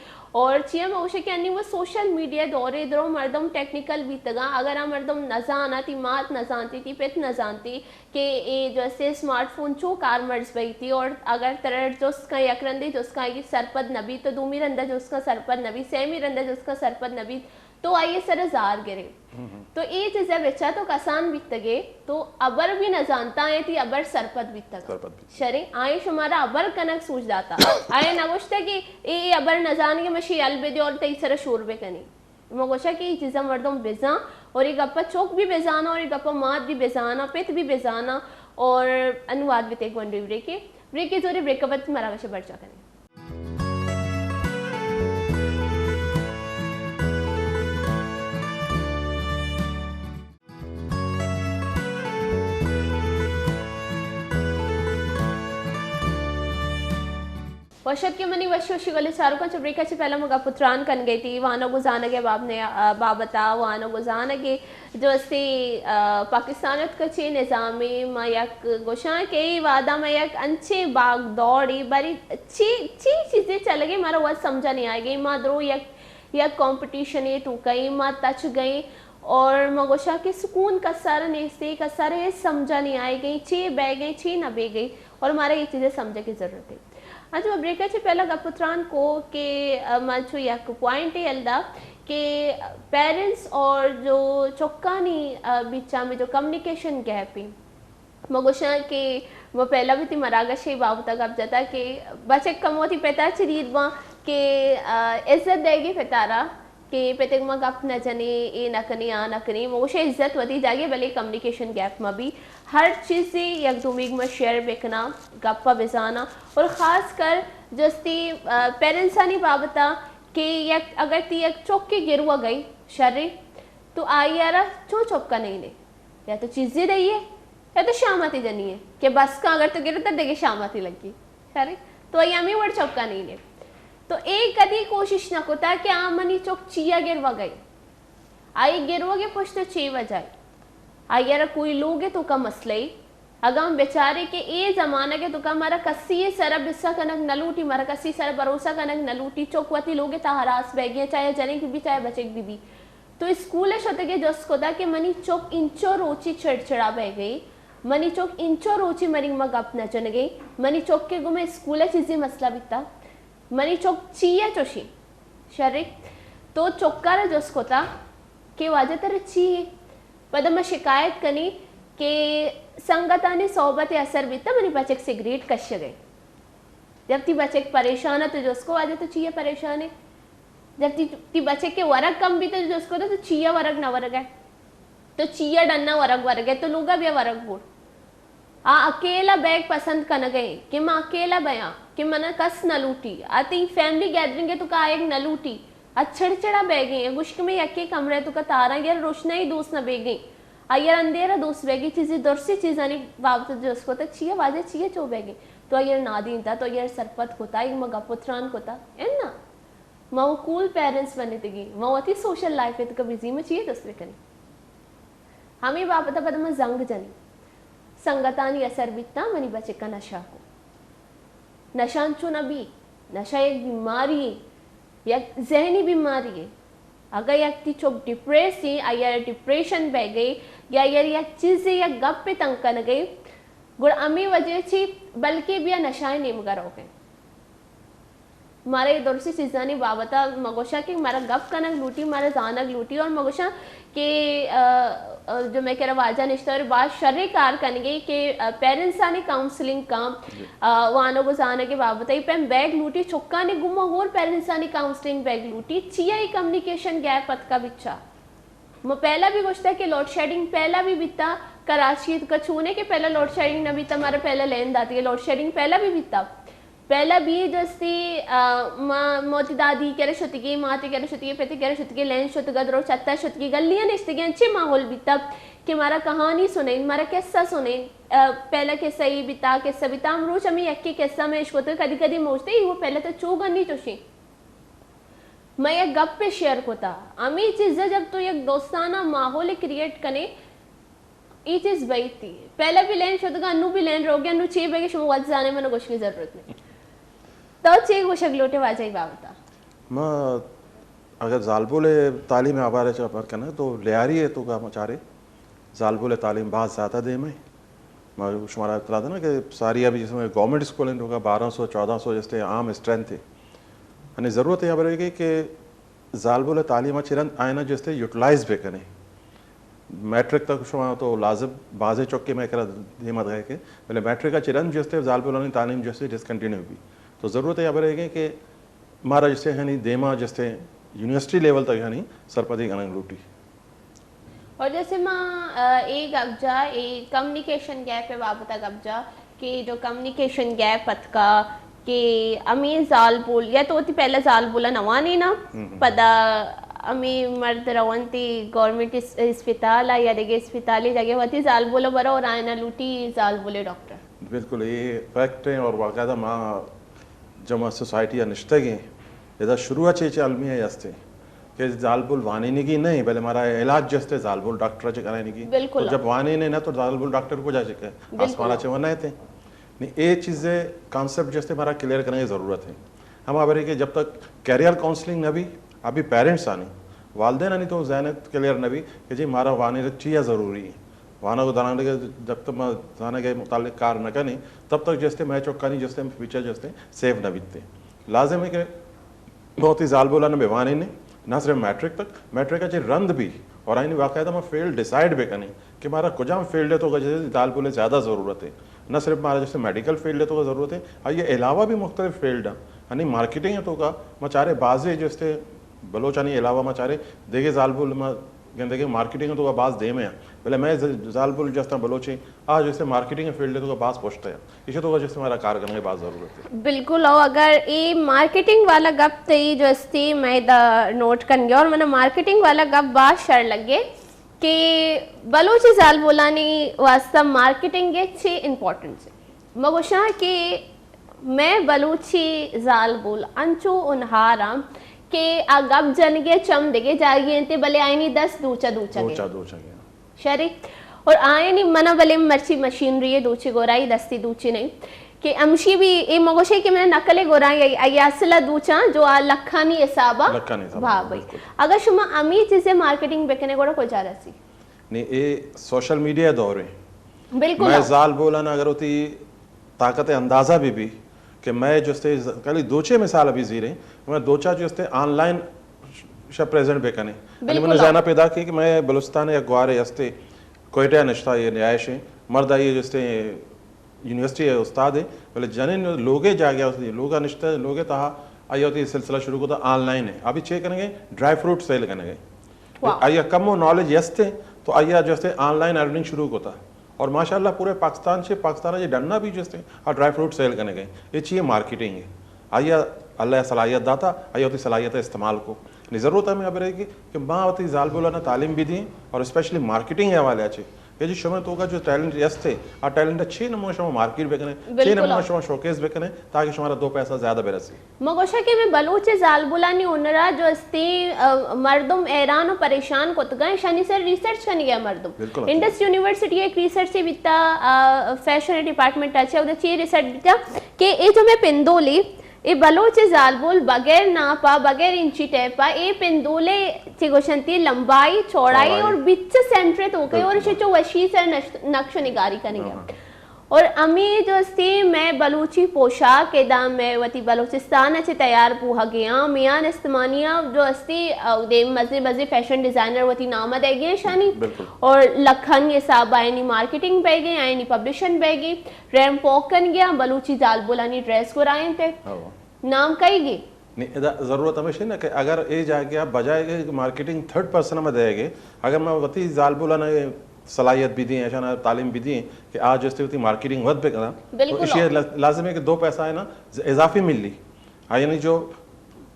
اور چیا مگوشے کہ انی وہ سوشل میڈیا دورے درو مردم ٹیکنیکل بیتگاں، اگر آ مردم نزانا، تی مات نزانتی، تی پت نزانتی کہ اے جو اسے اسمارٹ فون چو کارمرز بیتی، اور اگر ترا جست کن یک رندے جست کن اگی سرپد نبی تو دومی رندہ جست کن سرپد نبی، سیمی رندہ جست کن سرپد نبی، تو آئی سر زار گرے۔ تو اے چیزا بچا تو کسان بیتگے، تو ابر بھی نہ زانتا ہے، تی ابر سرپد بیتگا۔ سرپد بیتگا۔ شریں، آئے شمارا ابر کنک سوچ داتا۔ آئے نہ گوشتا کہ اے، اے ابر نہ زانگے، مشی ال بدے اور تئی سر شور بکنی۔ ما گوشا کہ اے چیزا مردم بزان اور اے گپا چوک بھی بزانا اور اے گپا مات بھی بزانا، پت بھی بزانا اور انواد بھی تے گونڈی بریکے۔ بریک ءَ زورے، بریک ءَ پد مارا وش برجا کنیں۔ وش اتکے منی وشی وشی گلیں چاروکاں، چہ بریک ءَ چہ پہلا ما گپ ءُ تران کنگ ءَ اتی وانگ ءُ زانگ ءِ باب نے، آ، بابت ءَ وانگ ءُ زانگ ءِ جو استی، آ، پاکستان ءَ اتکا چے نظامے، ما یک گوشاں کہ اے وہدا ما یک انچیں باگ دوڑے، بری چی، چی چیزے چلگے مارا وت سمجھا نہیں آئیگے، ما درو یک، یک کمپٹیشنے توکا ایں، ما تچ گئے اور ما گوشاں کہ سکون کسارا نیستے، کسارا ہچ سمجھا نہیں آئیگے، چے بیگے، چے نہ بیگے اور مارا اے چیزے سمجھا کی ضرورت ہے۔ انچو ما بریک ءَ چہ پہلا گپ ءُ تران کو کہ، آ، من چو یک پوائنٹے یل دا کہ پیرنٹس اور جو چکانی، آ، بیچا میں جو کمیونیکیشن گیپ ہے، ما گوشاں کہ ما پہلا بھی تی مراگش ءِ بابت ءَ گپ جتا کہ بچک کمو وتی پتا چہ دید باں کہ، آ، عزت دئیگی پتارا کہ پتک ما گپ نہ جنیں، اے نہ کنیں، آ نہ کنیں۔ ما گوشاں عزت وتی جاگے، بلے کمیونیکیشن گیپ ما بی۔ ہر چیزے یک دومیگ ما شیئر بکناں، گپ ءَ بزاناں۔ اور خاص کر جستی، آ، پیرنٹسانی بابت ءَ کہ یک، اگر تی یک چکے گروگئی شرے، تو آئی ءَ را چون چپ کنئے نے؟ یا تو چیزے دئیے، یا تو شاماتی جنی ہے کہ بس کن، اگر تو گرے تو دگہ شاماتی لگی۔ شرے؟ تو آئی ہمیں وڑ چپ کنئے نے۔ تو اے کدی کوشش نہ کتا کہ آ منی چک چیا گروگئی۔ آئی گروگ ءِ پشت چے وجہ ہے؟ آئی ءَ را کوئی لوگ ءِ توکا مسئلہ ہے۔ اگاں ہم بچارے کہ اے زمانگ ءِ توکا مارا کسی ءِ سرا بسہ کنگ نہ لوٹی، مارا کسی ءِ سرا بھروسہ کنگ نہ لوٹی، چک وتی لوگ ءِ تہا ہراس بیگی، چاہے جنک بی، چاہے بچک بی بی۔ تو اسکول ءَ شتگے جست کتا کہ منی چک انچو روچی چڑچڑا بیگئی، منی چک انچو روچی منی ما گپ نہ جنگے، منی چک ءِ گوما اسکول ءَ چیزے مسئلہ بیتا۔ منی چک چی ءَ چوشیں؟ شرے؟ تو چکارا جست کتا کہ واجہ ترا چی ہے؟ پدا ما شکایت کنی کہ سنگتانی صحبت ءِ اثر بیتا، منی بچک سگریٹ کشگئے۔ جب تی بچک پریشان ہے تو جست کو واجہ تو چی ءَ پریشان ہے؟ جب تی، تی بچک ءِ ورگ کم بیتا تو جست کو تو چی ءَ ورگ نہ ورگ ہے؟ تو چیا ڈنا ورگ ورگ ءَ؟ تو لوگا بیا ورگ بوڑ۔ آ اکیلا بیگ پسند کنگ ءَ کہ ما اکیلا بیاں، کہ منا کس نہ لوٹی۔ آ تئی فیملی گیدرنگ ءِ توکا آیگ نہ لوٹی۔ آ چڑچڑا بیگیں، گوشی کہ میں یکے کمرہ ءِ توکا تاراں، آئی ءَ را روشنائی دوست نہ بیگیں۔ آئی ءَ را اندیرا دوست بیگیں، چیزے درسی چیزانی بابت ءَ جست کتا، چیا واجہ چیا چو بیگیں؟ تو آئی ءَ را نادینتا، تو آئی ءَ را سرپد کتا، آئی ءِ گوما گپ ءُ تران کتا؟ اناں۔ ما کول پیرنٹس بنتگیں، ما وتی سوشل لائف ءِ توکا بزی، ما چیا جست بکنیں؟ ہمے بابت ءَ پد ما زنگ جنیں۔ سنگتانی اثر بیتا، منی بچک ءَ نشہ کو۔ نشہ انچو نہ بی، نشہ یک بیماری ہے، یک ذہنی بیماری ہے۔ اگاں یک تی چک ڈپریس ہیں، آئی ءَ را ڈپریشن بیگئی، یا آئی ءَ را یک چیزے، یک گپے تنگ کنگئی، گڑا ہمے وجہ چی بلکہ بیا نشہ ءِ نیمگا روگئے۔ مارا اے درسی چیزانی بابت ءَ مگوشاں کہ مارا گپ کنگ لوٹی، مارا زانگ لوٹی، اور مگوشاں کہ، آ، آ، جو میں کرا واجہ نشتہ اور باز شریں کار کنگے کہ، آ، پیرنٹسانی کاؤنسلنگ کاں، آ، وانگ و زانگ بابت ءَ پیم بیگ لوٹی، چکانی گوما ہور پیرنٹسانی کاؤنسلنگ بیگ لوٹی، چیا اے کمیونیکیشن گیپ اتکا بچا۔ ما پہلا بھی گوشتا کہ لوڈ شیڈنگ پہلا بھی بیتا، کراچی تو کچھونے کہ پہلا لوڈ شیڈنگ نہ بیتا، مارا پہلا لین داتی، لوڈ شیڈنگ پہلا بھی بیتا۔ پہلا بی اے جستی، آ، ما، موتی دادی کرے شتگی، ماتے کرے شتگی، پتے کرے شتگی، لین شتگا، درو چھتا شتگی، گلیاں نشتگی، انچے ماحول بیتا کہ مارا کہانی سنیں، مارا قصہ سنیں، آ، پہلا قصہ ای بیتا، قصہ بیتا، ہم روچ ہمیں یکی قصہ میں اشکوتے، کدی کدی موجتے ہی وہ پہلا تو چو گنی چوشیں۔ میں یک گپے شیئر کتا، ہمیں چیزا جب تو یک دوستانہ ماحول کریئیٹ کنے، اے چیز بئیتی۔ پہلا بھی لین شتگا، انو بھی لین روگے، انو چے بگے شما وت زانے، منو گوشگی ضرورت نہیں۔ تو چے گوشگ لوٹے واجہ ای بابتا؟ ما اگر زالبول تعلیم ہبارے چا پر کنا تو لیاری ہے تو کا مچارے زالبول تعلیم باز زیادہ دیم ہے۔ ما شمارا اطلاع دینا کہ ساری ابھی جیسے گورنمنٹ اسکول ہیں تو کا بارہ سو، چودہ سو جیسے عام اسٹرینتھ ہے۔ یعنی ضرورت ہے ہبرے کہ زالبول تعلیم ءَ چہ رند آیانا جستے یوٹیلائز بہ کنے۔ میٹرک تک شما تو لازم بازیں چکے میں کرا دیما دے کہ، بلے میٹرک ءَ چہ رند جستے زالبولانی تعلیم جستے ڈسکنٹینیو بی۔ تو ضرورت ہے ہبرے کہ مارا جستے ہنی دیما جستے یونیورسٹی لیول تک ہنی سرپدی کنگ لوٹی۔ اور جیسے ما اے گپ جا، اے کمیونیکیشن گیپ ءِ بابت ءَ گپ جا کہ جو کمیونیکیشن گیپ اتکا کہ ہمے زالبول یا تو وتی پہلا زالبول ءَ نہ وانیناں، پدا ہمے مرد رونتی گورنمنٹ اسپتال ءَ یا دگہ اسپتالے جاگہ وتی زالبول ءَ برو اور آئینا لوٹی زالبول ءِ ڈاکٹر۔ بالکل، اے فیکٹ ایں اور باقاعدہ ما جمع سوسائٹی ءَ نشتگ ایں۔ ادا شروع ءَ چے چے المی ءَ است ایں کہ زالبول وانینگی نہ ایں، بلے مارا علاج جست ایں زالبول ڈاکٹر ءَ چہ کرائینگی۔ بالکل۔ تو جب وانینے نہ تو زالبول ڈاکٹر کجا چہ کئے؟ بالکل۔ آسمان ءَ چہ ونیت ایں۔ نی اے چیز ءِ کانسیپٹ جست ایں مارا کلیئر کنگ ءِ ضرورت ایں۔ ہما برے کہ جب تک کیریئر کاؤنسلنگ نہ بی، ابھی پیرنٹس آنی، والدین آنی تو ذہن ءَ کلیئر نہ بی کہ جی مارا وانینگ چیا ضروری ایں۔ وانگ ءُ درآمد ءَ جب تک ما زانگ ءِ متعلق کار نہ کنیں، تب تک جستے مئے چکانی جستے فیوچر جستے سیف نہ بیتے۔ لازم ہے کہ ما وتی زالبولاں بہ وانینیں، نہ صرف میٹرک تک، میٹرک ءَ چہ رند بھی، اور آئینی باقاعدہ ما فیلڈ ڈیسائیڈ بہ کنیں کہ مارا کجام فیلڈ ءِ توکا جستے زالبول ءِ زیادہ ضرورت ہے۔ نہ صرف مارا جستے میڈیکل فیلڈ ءِ توکا ضرورت ہے، آئی علاوہ بھی مختلف فیلڈ ہیں، یعنی مارکیٹنگ ءِ توکا ما چارے بازے جستے بلوچانی علاوہ ما چارے دیگے زالبول ما گندگیں مارکیٹنگ ءِ توکا باز دیم ءَ، بلے مئے ز-، زالبول جستاں بلوچیں، آ جستے مارکیٹنگ ءِ فیلڈ ءِ توکا باز پشت ءَ۔ ایشی ءِ توکا جستے مارا کار کنگ ءِ باز ضرورت ہے۔ بالکل، او اگر اے مارکیٹنگ والا گپ تئی جستے مئے دا نوٹ کنگے اور منا مارکیٹنگ والا گپ باز شر لگے کہ بلوچی زالبولانی واسطہ مارکیٹنگ ءِ چے امپورٹنس ہے۔ ما گوشاں کہ مئے بلوچی زالبول انچو ہونہار آں کہ آ گپ جنگ ءِ چم دگہ جاگہے انت، بلے آئینی دست دوچا دوچگ ءَ۔ دوچا دوچگ ءَ۔ شری۔ اور آئینی منا بلے مرچی مشینری ءِ دوچی گورائی دستی دوچی نہیں کہ ہمشی بھی اے مگوشے کہ منا نقل ءِ گورائی آئی، آئی اصل ءَ دوچاں جو آ لکھانی حساب ءَ لکھانی حساب ءَ، بھا بھائی۔ بالکل۔ اگر شما ہمی چیزیں مارکیٹنگ بکنے گوڑا کجا رسی؟ نی اے سوشل میڈیا دور ہے۔ بالکل۔ مئے زالبولاں اگر وتی طاقت ءِ اندازہ بہ بی کہ مئے جستے ز-، کلی دوچے مثال ابھی زیریں، مئے دوچا جستے آن لائن ش-، شپ پریزنٹ بہ کنیں۔ یعنی بالکل۔ من ذہن ءَ پیدا کی کہ مئے بلوچستان ءَ یک گوارے ہستے، کوئٹہ ءَ نشتہ، یہ رہائش ہیں، مرد آئی جستے یونیورسٹی ءِ استاد ہے، بلے جنین لوگے جاگہ، لوگا نشتہ، لوگے تہا آئی وتی سلسلہ شروع کتا آن لائن ہے۔ ابھی چے کنگے؟ ڈرائی فروٹ سیل کنگے۔ واہ۔ آئی کم و نالج ہستے تو آئی جستے آن لائن ارننگ شروع کتا۔ اور ماشاءاللہ پورے پاکستان چہ، پاکستان چہ ڈنا بھی جستے آ ڈرائی فروٹ سیل کنگے۔ یہ چیئے؟ مارکیٹنگ ہے۔ آئی اللہ صلاحیت داتا، آئی وتی صلاحیت استعمال کو۔ نی ضرورت ہمیں ابرے کہ، کہ ما وتی زالبولانا تعلیم بھی دیں اور اسپیشلی مارکیٹنگ حوالے چے کہ جی شما توکا جو ٹیلنٹ ہستے، آ ٹیلنٹ چے نمونے شما مارکیٹ بکنے، چے بالکل۔ نمونے شما شوکیس بکنے تاکہ شمارا دو پیسہ زیادہ برسی۔ ما گوشاں کہ مئے بلوچ زالبولانی ہنرا جو استی، آ، مردم حیران و پریشان کتگاں، ایشانی سر ریسرچ کنگے مردم۔ بالکل۔ انڈس یونیورسٹی ایک ریسرچ بیتا، آ، فیشن ڈپارٹمنٹ اچھا، ادا چی ریسرچ بیتا کہ اے جو مئے پندولی، اے بلوچ زالبول بغیر ناپا، بغیر انچی ٹیپا، اے پندولے چی گوشنتی لمبائی، چوڑائی چوڑائی۔ اور بچ سینٹر توکے اور بالکل۔ شچو وشی سر نش-، نقش و نگاری کنگے۔ ہاں، ہاں۔ اور ہمے جو استی مئے بلوچی پوشاک ادا مئے وتی بلوچستان ء چہ تیار بوہگے آں، میان استمانی ء جو استی، ء، دیم مزے مزے فیشن ڈیزائنر وتی نام ء دئیگے اشانی۔ بالکل۔ اور لکھانی حساب آیانی مارکیٹنگ بئیگے، آیانی پبلشن بئیگے، ریمپ واک کنگے آں، بلوچی زالبولانی ڈریس گورائینتے۔ ہاں۔ نام کئیگے؟ نی، ادا ضرورت ہمیش ہے نا کہ اگر اے جاگہ بجائے کہ مارکیٹنگ تھرڈ پرسن ہم دئیگے، اگر ما وتی زالبولانا صلاحیت بدیں، اشانا تعلیم بدیں کہ آ جستے وتی مارکیٹنگ وت بکناں، تو بالکل۔ اشی لا-، لازم ہے کہ دو پیسہ آئینا اضافی ملی۔ آ یعنی جو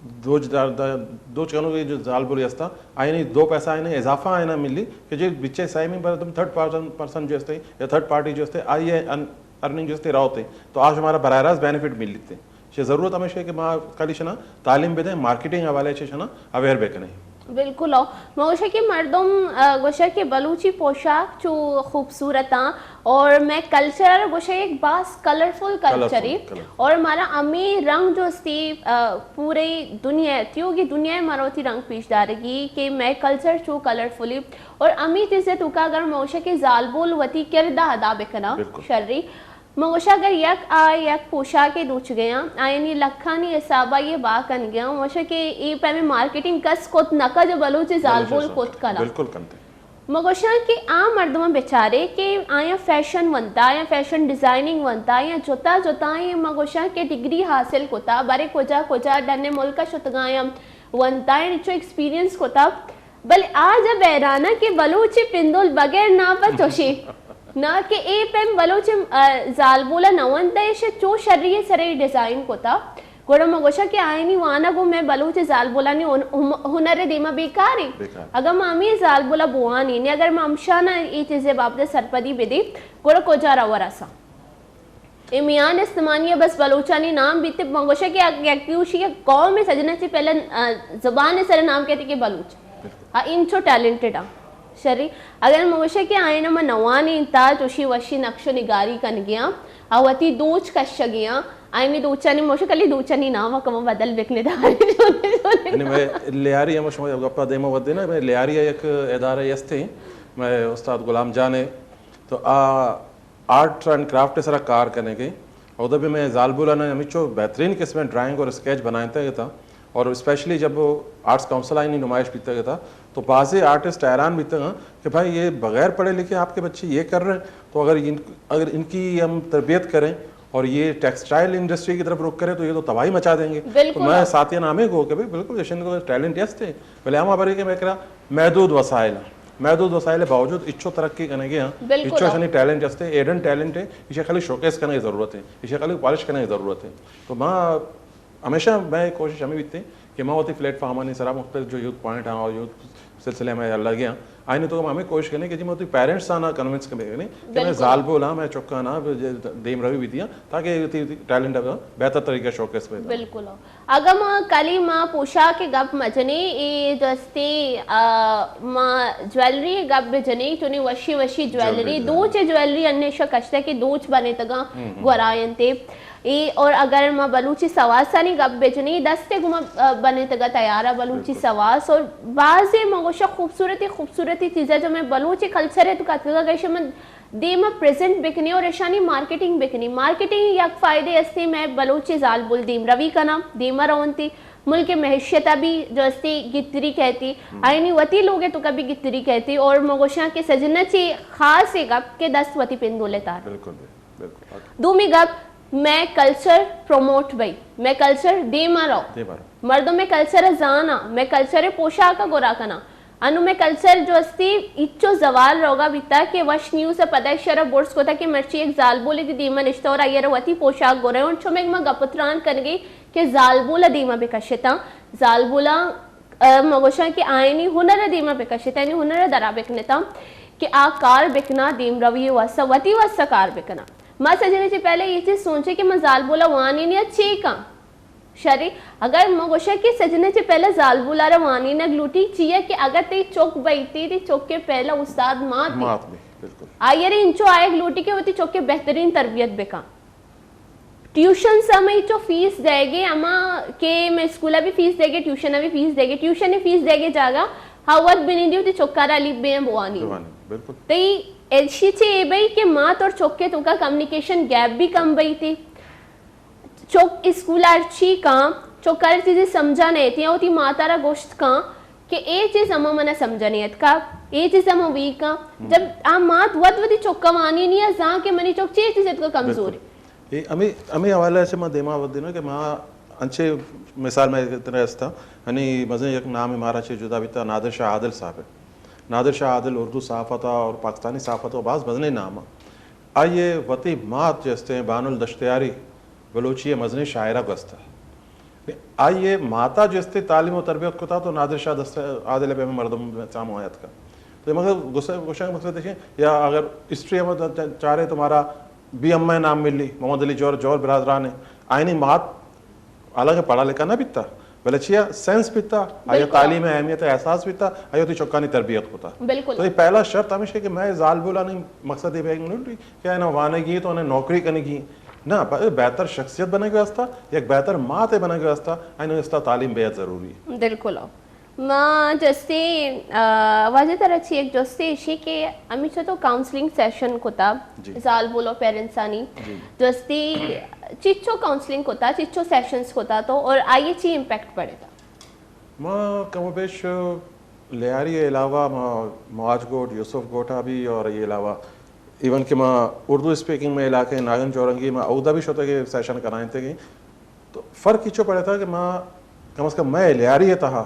دوچ دار، دا-، دوچ کنوکے جو زالبولی ہستا، آ یعنی دو پیسہ آئینا اضافہ آئینا ملی کہ جو بچے سائمی پر تم تھرڈ پرسن، پرسن جو ہستے یا تھرڈ پارٹی جو ہستے، آئی ان-، ارننگ جو ہستے راوتے، تو آ شمارا براہ راست بینیفٹ ملیتے۔ چہ ضرورت ہمیش ہے کہ ما کلی شنا تعلیم بدیں، مارکیٹنگ حوالے چہ شنا اویئر بکنیں۔ بالکل ہو۔ ما گوشے کہ مردم، آ، گوشے کہ بلوچی پوشاک چو خوبصورت آں اور مئے کلچر گوشے ایک باز کلرفل کلچر ہے۔ Colourful, colourful. اور مارا امی رنگ جو استی، آ، پورے دنیا، تیوگی دنیا مارا وتی رنگ پیش دارگی کہ مئے کلچر چو کلرفل ہے۔ اور امی چیزے توکا اگر ما گوشے کہ زالبول وتی کردہ ادا بکنا، بالکل۔ شری۔ من گوشاں اگر یک آ یک پوشاکے دوچگیاں، آیانی لکھانی حسابا یہ با کنگیاں، من گوشاں کہ اے پیمیں مارکیٹنگ کس کت نہ کا جو بلوچ زالبول کت کنا۔ بالکل کنتے۔ من گوشاں کہ آ مردماں بچارے کہ آیاں فیشن ونتا، آیاں فیشن ڈیزائننگ ونتا، آیاں جتا جتا ایں، من گوشاں کہ ڈگری حاصل کتا، برے کجا کجا ڈن ملک شتگایاں ونتا، یعنی چو ایکسپیرینس کتا۔ بلے آ جب حیران ء کہ بلوچ پندول بغیر نام ء چوشیں نہ کہ اے پیم بلوچ، آ، زالبول ء نونت ء ایش چو شری ء سرے ڈیزائن کتا، گڑا ما گوشاں کہ آئینی وانگ و مئے بلوچ زالبولانی ہن-، ہم-، ہنر ء دیما بیکار ایں۔ بیکار۔ اگاں ما ہمے زالبول ء بوانیں، نے اگر ما ہمشان ء اے چیز ء بابت ء سرپدی بدیں، گڑا کجا روا رساں؟ اے میان استمانی ء بس بلوچانی نام بیت، من گوشاں کہ یک، یک پیوشی یک قوم ء سجنا چہ پہلے، آ، زبان ء سر نام کہتے کہ بلوچ۔ بالکل۔ آ انچو ٹیلنٹڈ آں۔ شری، اگر من گوشاں کہ آئین ما نوانی انتا چوشی وشی نقش و نگاری کنگیاں، آ وتی دوچ کشگیاں، آئینی دوچانی من گوشاں کلی دوچانی نام کم بدل بکنے دار۔ یعنی میں لیاری ہم شما گپا دیما ودے نا، میں لیاری یک ادارہ استے، میں استاد غلام جان ہے، تو آ آرٹ اینڈ کرافٹ ء سرا کار کنگ ء۔ اودا بھی میں زالبولاں ہمچو بہترین قسم ء ڈرائنگ اور اسکیچ بنائینتگ اتاں، اور اسپیشلی جب وہ آرٹس کونسل آئینی نمائش بیتگ اتاں، تو بعضے آرٹسٹ حیران بیتگ ہاں کہ بھائی، یہ بغیر پڑھے لکھے آپ کے بچے یہ کر رہے ہیں، تو اگر ان، اگر ان کی ہم تربیت کریں اور یہ ٹیکسٹائل انڈسٹری کی طرف رخ کریں تو یہ تو تباہی مچا دیں گے۔ تو بالکل۔ میں ساتھیاں ہمیں گو کہ بھائی بالکل ایشن کو ٹیلنٹ یستے، بلے ہم خبر ہے کہ میں کرا محدود وسائل ہیں۔ محدود وسائل باوجود اچو ترقی کنگے ہاں، بالکل۔ اچو اشانی ٹیلنٹ ہستے، ایڈن ٹیلنٹ ہے، اسے خالی شوکیس کرنے کی ضرورت ہے، اسے خالی پالش کرنے کی ضرورت ہے۔ تو ما ہمیشہ میں کوشش ہمیں بیتے کہ ما وتی پلیٹ فارمانی سرا مختلف جو یوتھ پوائنٹ ہاں اور یوتھ سلسلے میں لگے ہاں، آئینے تو ہمیں کوشش کرنے کہ جی میں وتی پیرنٹس آنا کنونس کرنے کہ میں بالکل۔ زالبول ہاں، میں چکا نا دیم روی بیتی ہاں، تاکہ وتی، وتی ٹیلنٹ بہتر طریقے شوکیس بے۔ بالکل۔ اگاں ما کلی ما پوشاک ء گپ مجنیں، اے جستے، آ، ما جویلری ء گپ بجنیں، چونیں وشی وشی جویلری، جویلری، دوچ ء جویلری انیشہ کشتہ کہ دوچ بنتگاں ہم، ہم۔ گورائنتے۔ اے اور اگر ما بلوچی سواسانی گپ بجنیں، دست ء گما، آ، بنتگا تیارا بلوچی بالکل۔ سواس اور بازیں ما گوشا خوبصورتی، خوبصورتی چیزا جو میں بلوچی کلچر ء تو کتگا گشے من دیما پریزنٹ بکنی اور اشانی مارکیٹنگ بکنی۔ مارکیٹنگ یک فائدے استے، میں بلوچ زالبول دیم روی کناں، دیما رونتی، ملک معیشت بھی جو استے گتری کہتی، ہم۔ آئینی وتی لوگ تو کبھی گتری کہتی اور مگوشاں کہ سجنہ چی خاص گپ کہ دست وتی پندولے تار۔ بالکل، بالکل۔ دومی گپ، میں کلچر پروموٹ بئی، میں کلچر دیما رو۔ دیما رو۔ مردم میں کلچر زانا، میں کلچر پوشاک گورا کنا۔ انوں مئے کلچر جو استی، ہچو زوال روگا بیتا کہ وش نیوز ء پدا ایشرا برز کتا کہ مرچی یک زالبولے دی دیما نشتہ اور آئی ء را وتی پوشاک گورے اور چمک ما گپ و تران کنگی کہ زالبول ء دیما بکشتاں۔ زالبولاں، ء، ما گوشاں کہ آئینی ہنر ء دیما بکشتاں، آئینی ہنر ء درا بکنتاں کہ آ کار بکنا دیم روی واسا، وتی واسا کار بکنا۔ ما سجنے چہ پہلے یہ چیز سوچے کہ ما زالبولا وانی نیا چے کاں۔ شری، اگر من گوشاں کہ سجنے چہ پہلا زالبول ء را وانینگ لوٹی، چیا کہ اگر تئی چک بئیتی، تئی چک ء پہلا استاد مات بیت۔ مات بیت، بالکل۔ آئی ء را انچو آیگ لوٹی کہ وتی چک ء بہترین تربیت بکن۔ ٹیوشن سم ء چو فیس دئیگے، اما کہ میں اسکول ء بھی فیس دئیگے، ٹیوشن ء بھی فیس دئیگے، ٹیوشن ء فیس دئیگے جاگہ، ہا وت بنندی وتی چکارا لیب بے بوانی۔ بوانی، بالکل۔ تئی ایشی چہ اے بئی کہ مات اور چک ء توکا کمیونیکیشن گیپ بھی کم بئیتی۔ چک اسکول ء ہرچی کاں، چک ہر چیزے سمجھا نئیت یا وتی ماتارا گوشت کاں کہ اے چیز ہما منا سمجھا نئیت کا، اے چیز ہما ویک کاں۔ جب آ مات وت وتی چکا وانی نیا زان کہ منی چک چے چیز اتکا کمزور۔ بالکل۔ اے ہمیں، ہمیں حوالے سے ما دیما ودی نا کہ ما انچے مثال میں اتنا استا، یعنی مزن یک نام مارا چے جدا بیتا نادر شاہ عادل صاحب ہے۔ نادر شاہ عادل اردو صحافت اور پاکستانی صحافت و باز مزنیں نام۔ آئی ء وتی مات جستے بانل دشتیاری بلوچی ء مزنیں شاعرہ گوستہ۔ آئی ء ماتا جستے تعلیم و تربیت کتا تو نادر شاہ دست عادل ء مردم سامو آیت کا۔ تو مگر گوشگ مقصد ہے یا اگر ہسٹری ہم چارے تو مارا بی ایم ء نام ملی، محمد علی جوہر، جوہر برادران ہے، آئینی مات حالانکہ پڑھا لکھا نہ بیتا، بلے چیا سینس بیتا، آیا بالکل۔ تعلیم اہمیت احساس بیتا، آیا وتی چکانی تربیت کتا۔ بالکل۔ تو یہ پہلا شرط ہمیش ہے کہ میں زالبولانی مقصد یہ بیگ نہیں کہ انہیں وانگی تو انہیں نوکری کنگی۔ نہ، ب-، بہتر شخصیت بننے کے واسطہ، یک بہتر مات بننے کے واسطہ، انہیں اس تعلیم بے حد ضروری ہے۔ بالکل۔ ما جستے، آ، واجہ ترا چی یک جستے اشی کہ ہمیچو تو کاؤنسلنگ سیشن کتا، جی۔ زالبول و پیرنٹسانی جی۔ جستے چچو کاؤنسلنگ کتا، چچو سیشنز کتا تو اور آئی چی امپیکٹ پڑے تا؟ ما کم و بیش لیاری علاوہ ما معاج گوٹ، یوسف گوٹا بھی اور یہ علاوہ ایون کہ ما اردو اسپیکنگ میں علاقے ناگن چورنگی ما اودا بھی شوتے کہ سیشن کرائیں تھے کہ تو فرق اچو پڑے تا کہ ما کم از کم میں لیاری تہا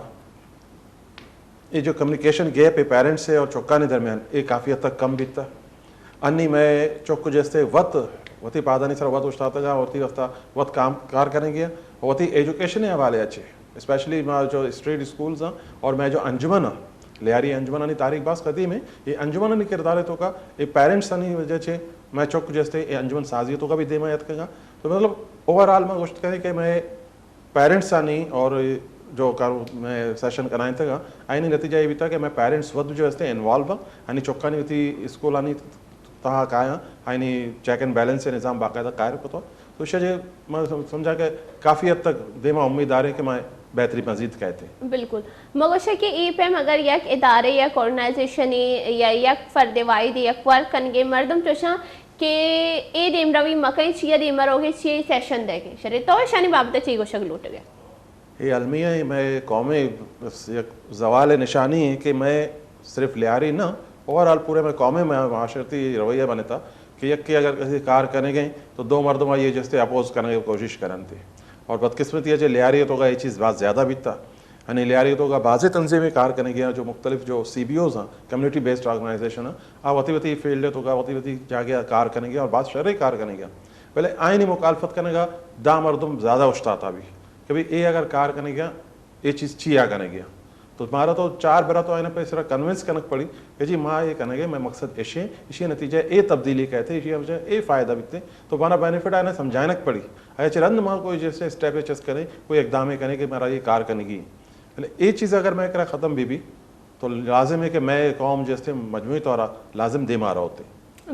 اے جو کمیونیکیشن گیپ ہے پیرنٹس سے اور چکانی درمیان، اے کافی حد تک کم بیتا۔ انی مئے چک جستے وت، وتی پادانی سرا وت اوشتاتگا، وتی واسطہ وت کام کار کنگی، وتی ایجوکیشن حوالے اچے، اسپیشلی ما جو اسٹریٹ اسکولز ہیں اور مئے جو انجمن ہیں، لیاری انجمنانی تاریخ باز قدیم ہے۔ اے انجمنانی کردار توکا، اے پیرنٹسانی وجہ چے مئے چک جستے اے انجمن سازی توکا بھی دیما اتکگا۔ تو مطلب، اوور آل ما گوشت کریں کہ مئے پیرنٹسانی اور جو کارو مئے سیشن کنائینتگا، آئینی نتیجہ اے بیتا کہ مئے پیرنٹس وت جو استے انوالو با، آئینی چکانی وتی اسکولانی تہا کایاں، آئینی چیک اینڈ بیلنس نظام باقاعدہ قائم کتو۔ تو شجے ما سمجھا کہ کافی حد تک دیما امیدوار ہیں کہ ما بہتری مزید کہتے ہیں۔ بالکل۔ مگوشے کہ اے پیم اگر یک ادارے، یک آرگنائزیشنے یا یک فرد واحد یک ورک کنگے مردم چوشاں کہ اے دیمروی مکئیں، چیا دیما روگے، چیا سیشن دئیگے، شرے تو اشانی بابت چی گوشگ لوٹگے؟ اے المیہ ایں، مئے قومے بس یک زوال نشانی ہے کہ مئے صرف لیاری نہ، اوور آل پورے مئے قومے مئے معاشرتی رویہ بنتا کہ یکے اگر کسی کار کنگے تو دو مردم آئیے جستے اپوز کنگے کوشش کرنتے۔ اور بدقسمتی ہے جو لیاری توکا یہ چیز بہت زیادہ بیتا۔ یعنی لیاری توکا بازیں تنظیمیں کار کنگی ہیں، جو مختلف جو سی بی اوز ہیں، کمیونٹی بیسڈ آرگنائزیشن ہیں، آ وتی وتی فیلڈ توکا وتی وتی جاگہ کار کنگی ہیں اور بعض شرے کار کنگی ہیں۔ بلے آئینی مخالفت کنگا دا مردم زیادہ اشتاتا بھی کہ بھئی اے اگر کار کنگی ہیں، اے چیز چیا کنگی ہیں۔ تو مارا تو چار برا تو آئینا پہ اس طرح کنونس کنگ پڑی کہ جی ما اے کنگے، مئے مقصد اشے، اشی نتیجہ اے تبدیلی کہتے، اشی وجہ اے فائدہ بیتے، تو مارا بینیفٹ آئینا سمجھائنگ پڑی۔ اچھا، رند ما کوئی جیسے اسٹیپ چست کریں، کوئی اقدام کریں کہ مارا یہ کار کنگی۔ یعنی اے چیز اگر مئے کرا ختم بی بی، تو لازم ہے کہ مئے قوم جیسے مجموعی طور لازم دیما روتے۔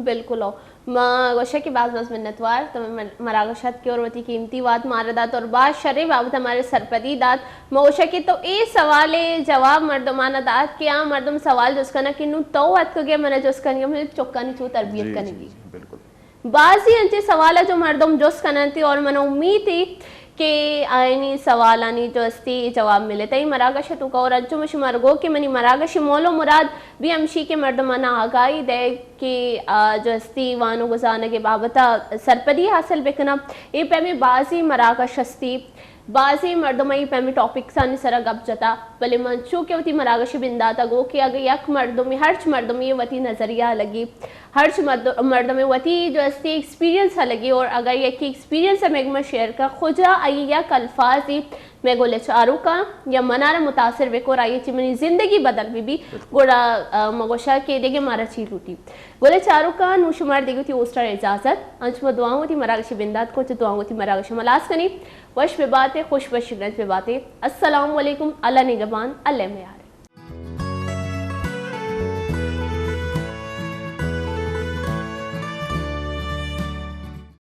بالکل ہو۔ ما گوشا کہ باز باز منتوار، تو من-، مراگش ات کہ اور وتی قیمتی وات مارا دات اور باز شرے بابت ہمارے سرپدی دات۔ ما گوشا کہ تو اے سوال جواب مردمانا دات کہ آ مردم سوال جست کنا کہ نو تو اتکگے منا جست کنگے، مجھے چکانی چو تربیت جی، جی، کنگی۔ جی، بالکل۔ بازیں انچیں سوال ء جو مردم جست کن انت اور من امید ء کہ آیانی سوالانی جو استی جواب ملے تئی مراگش ء توکا۔ اور انچو من شمارا گو کہ منی مراگش ء مول و مراد بھی ہمشی کہ مردمانا آگاہی دے کہ آ، جو استی وان و گزانگ ء بابت ء سرپدی حاصل بکناں۔ اے پیمیں بازیں مراگش استی، بازیں مردم ء اے پیمیں ٹاپکسانی سرا گپ جتا، بلے من چو کہ وتی مراگش ء بندات ء گو کہ اگہ یک مردمے، ہرچ مردمے وتی نظریہ لگی، ہرچ مرد-، مردمے وتی جو استی ایکسپیرینس ء لگی، اور اگر یکی ایکسپیرینس ء مئے گوما شیئر کا، خجا آئی یک الفاظی مئے گل چاروکاں یا منارا متاثر بکو، اور آئی چی منی زندگی بدل بی بی، گڑا، آ، مگوشا کہ دیگہ مارا چی لوٹی۔ گل چاروکاں نو شمار دیگہ وتی ہوسٹر اجازت، انچ ما دعاؤں وتی مراگش بندات کو، چہ دعاؤں وتی مراگش ملاس کنی، وش بباتے، خوش بش رنج بباتے۔ السلام علیکم، اللہ نگہبان، اللہ میار۔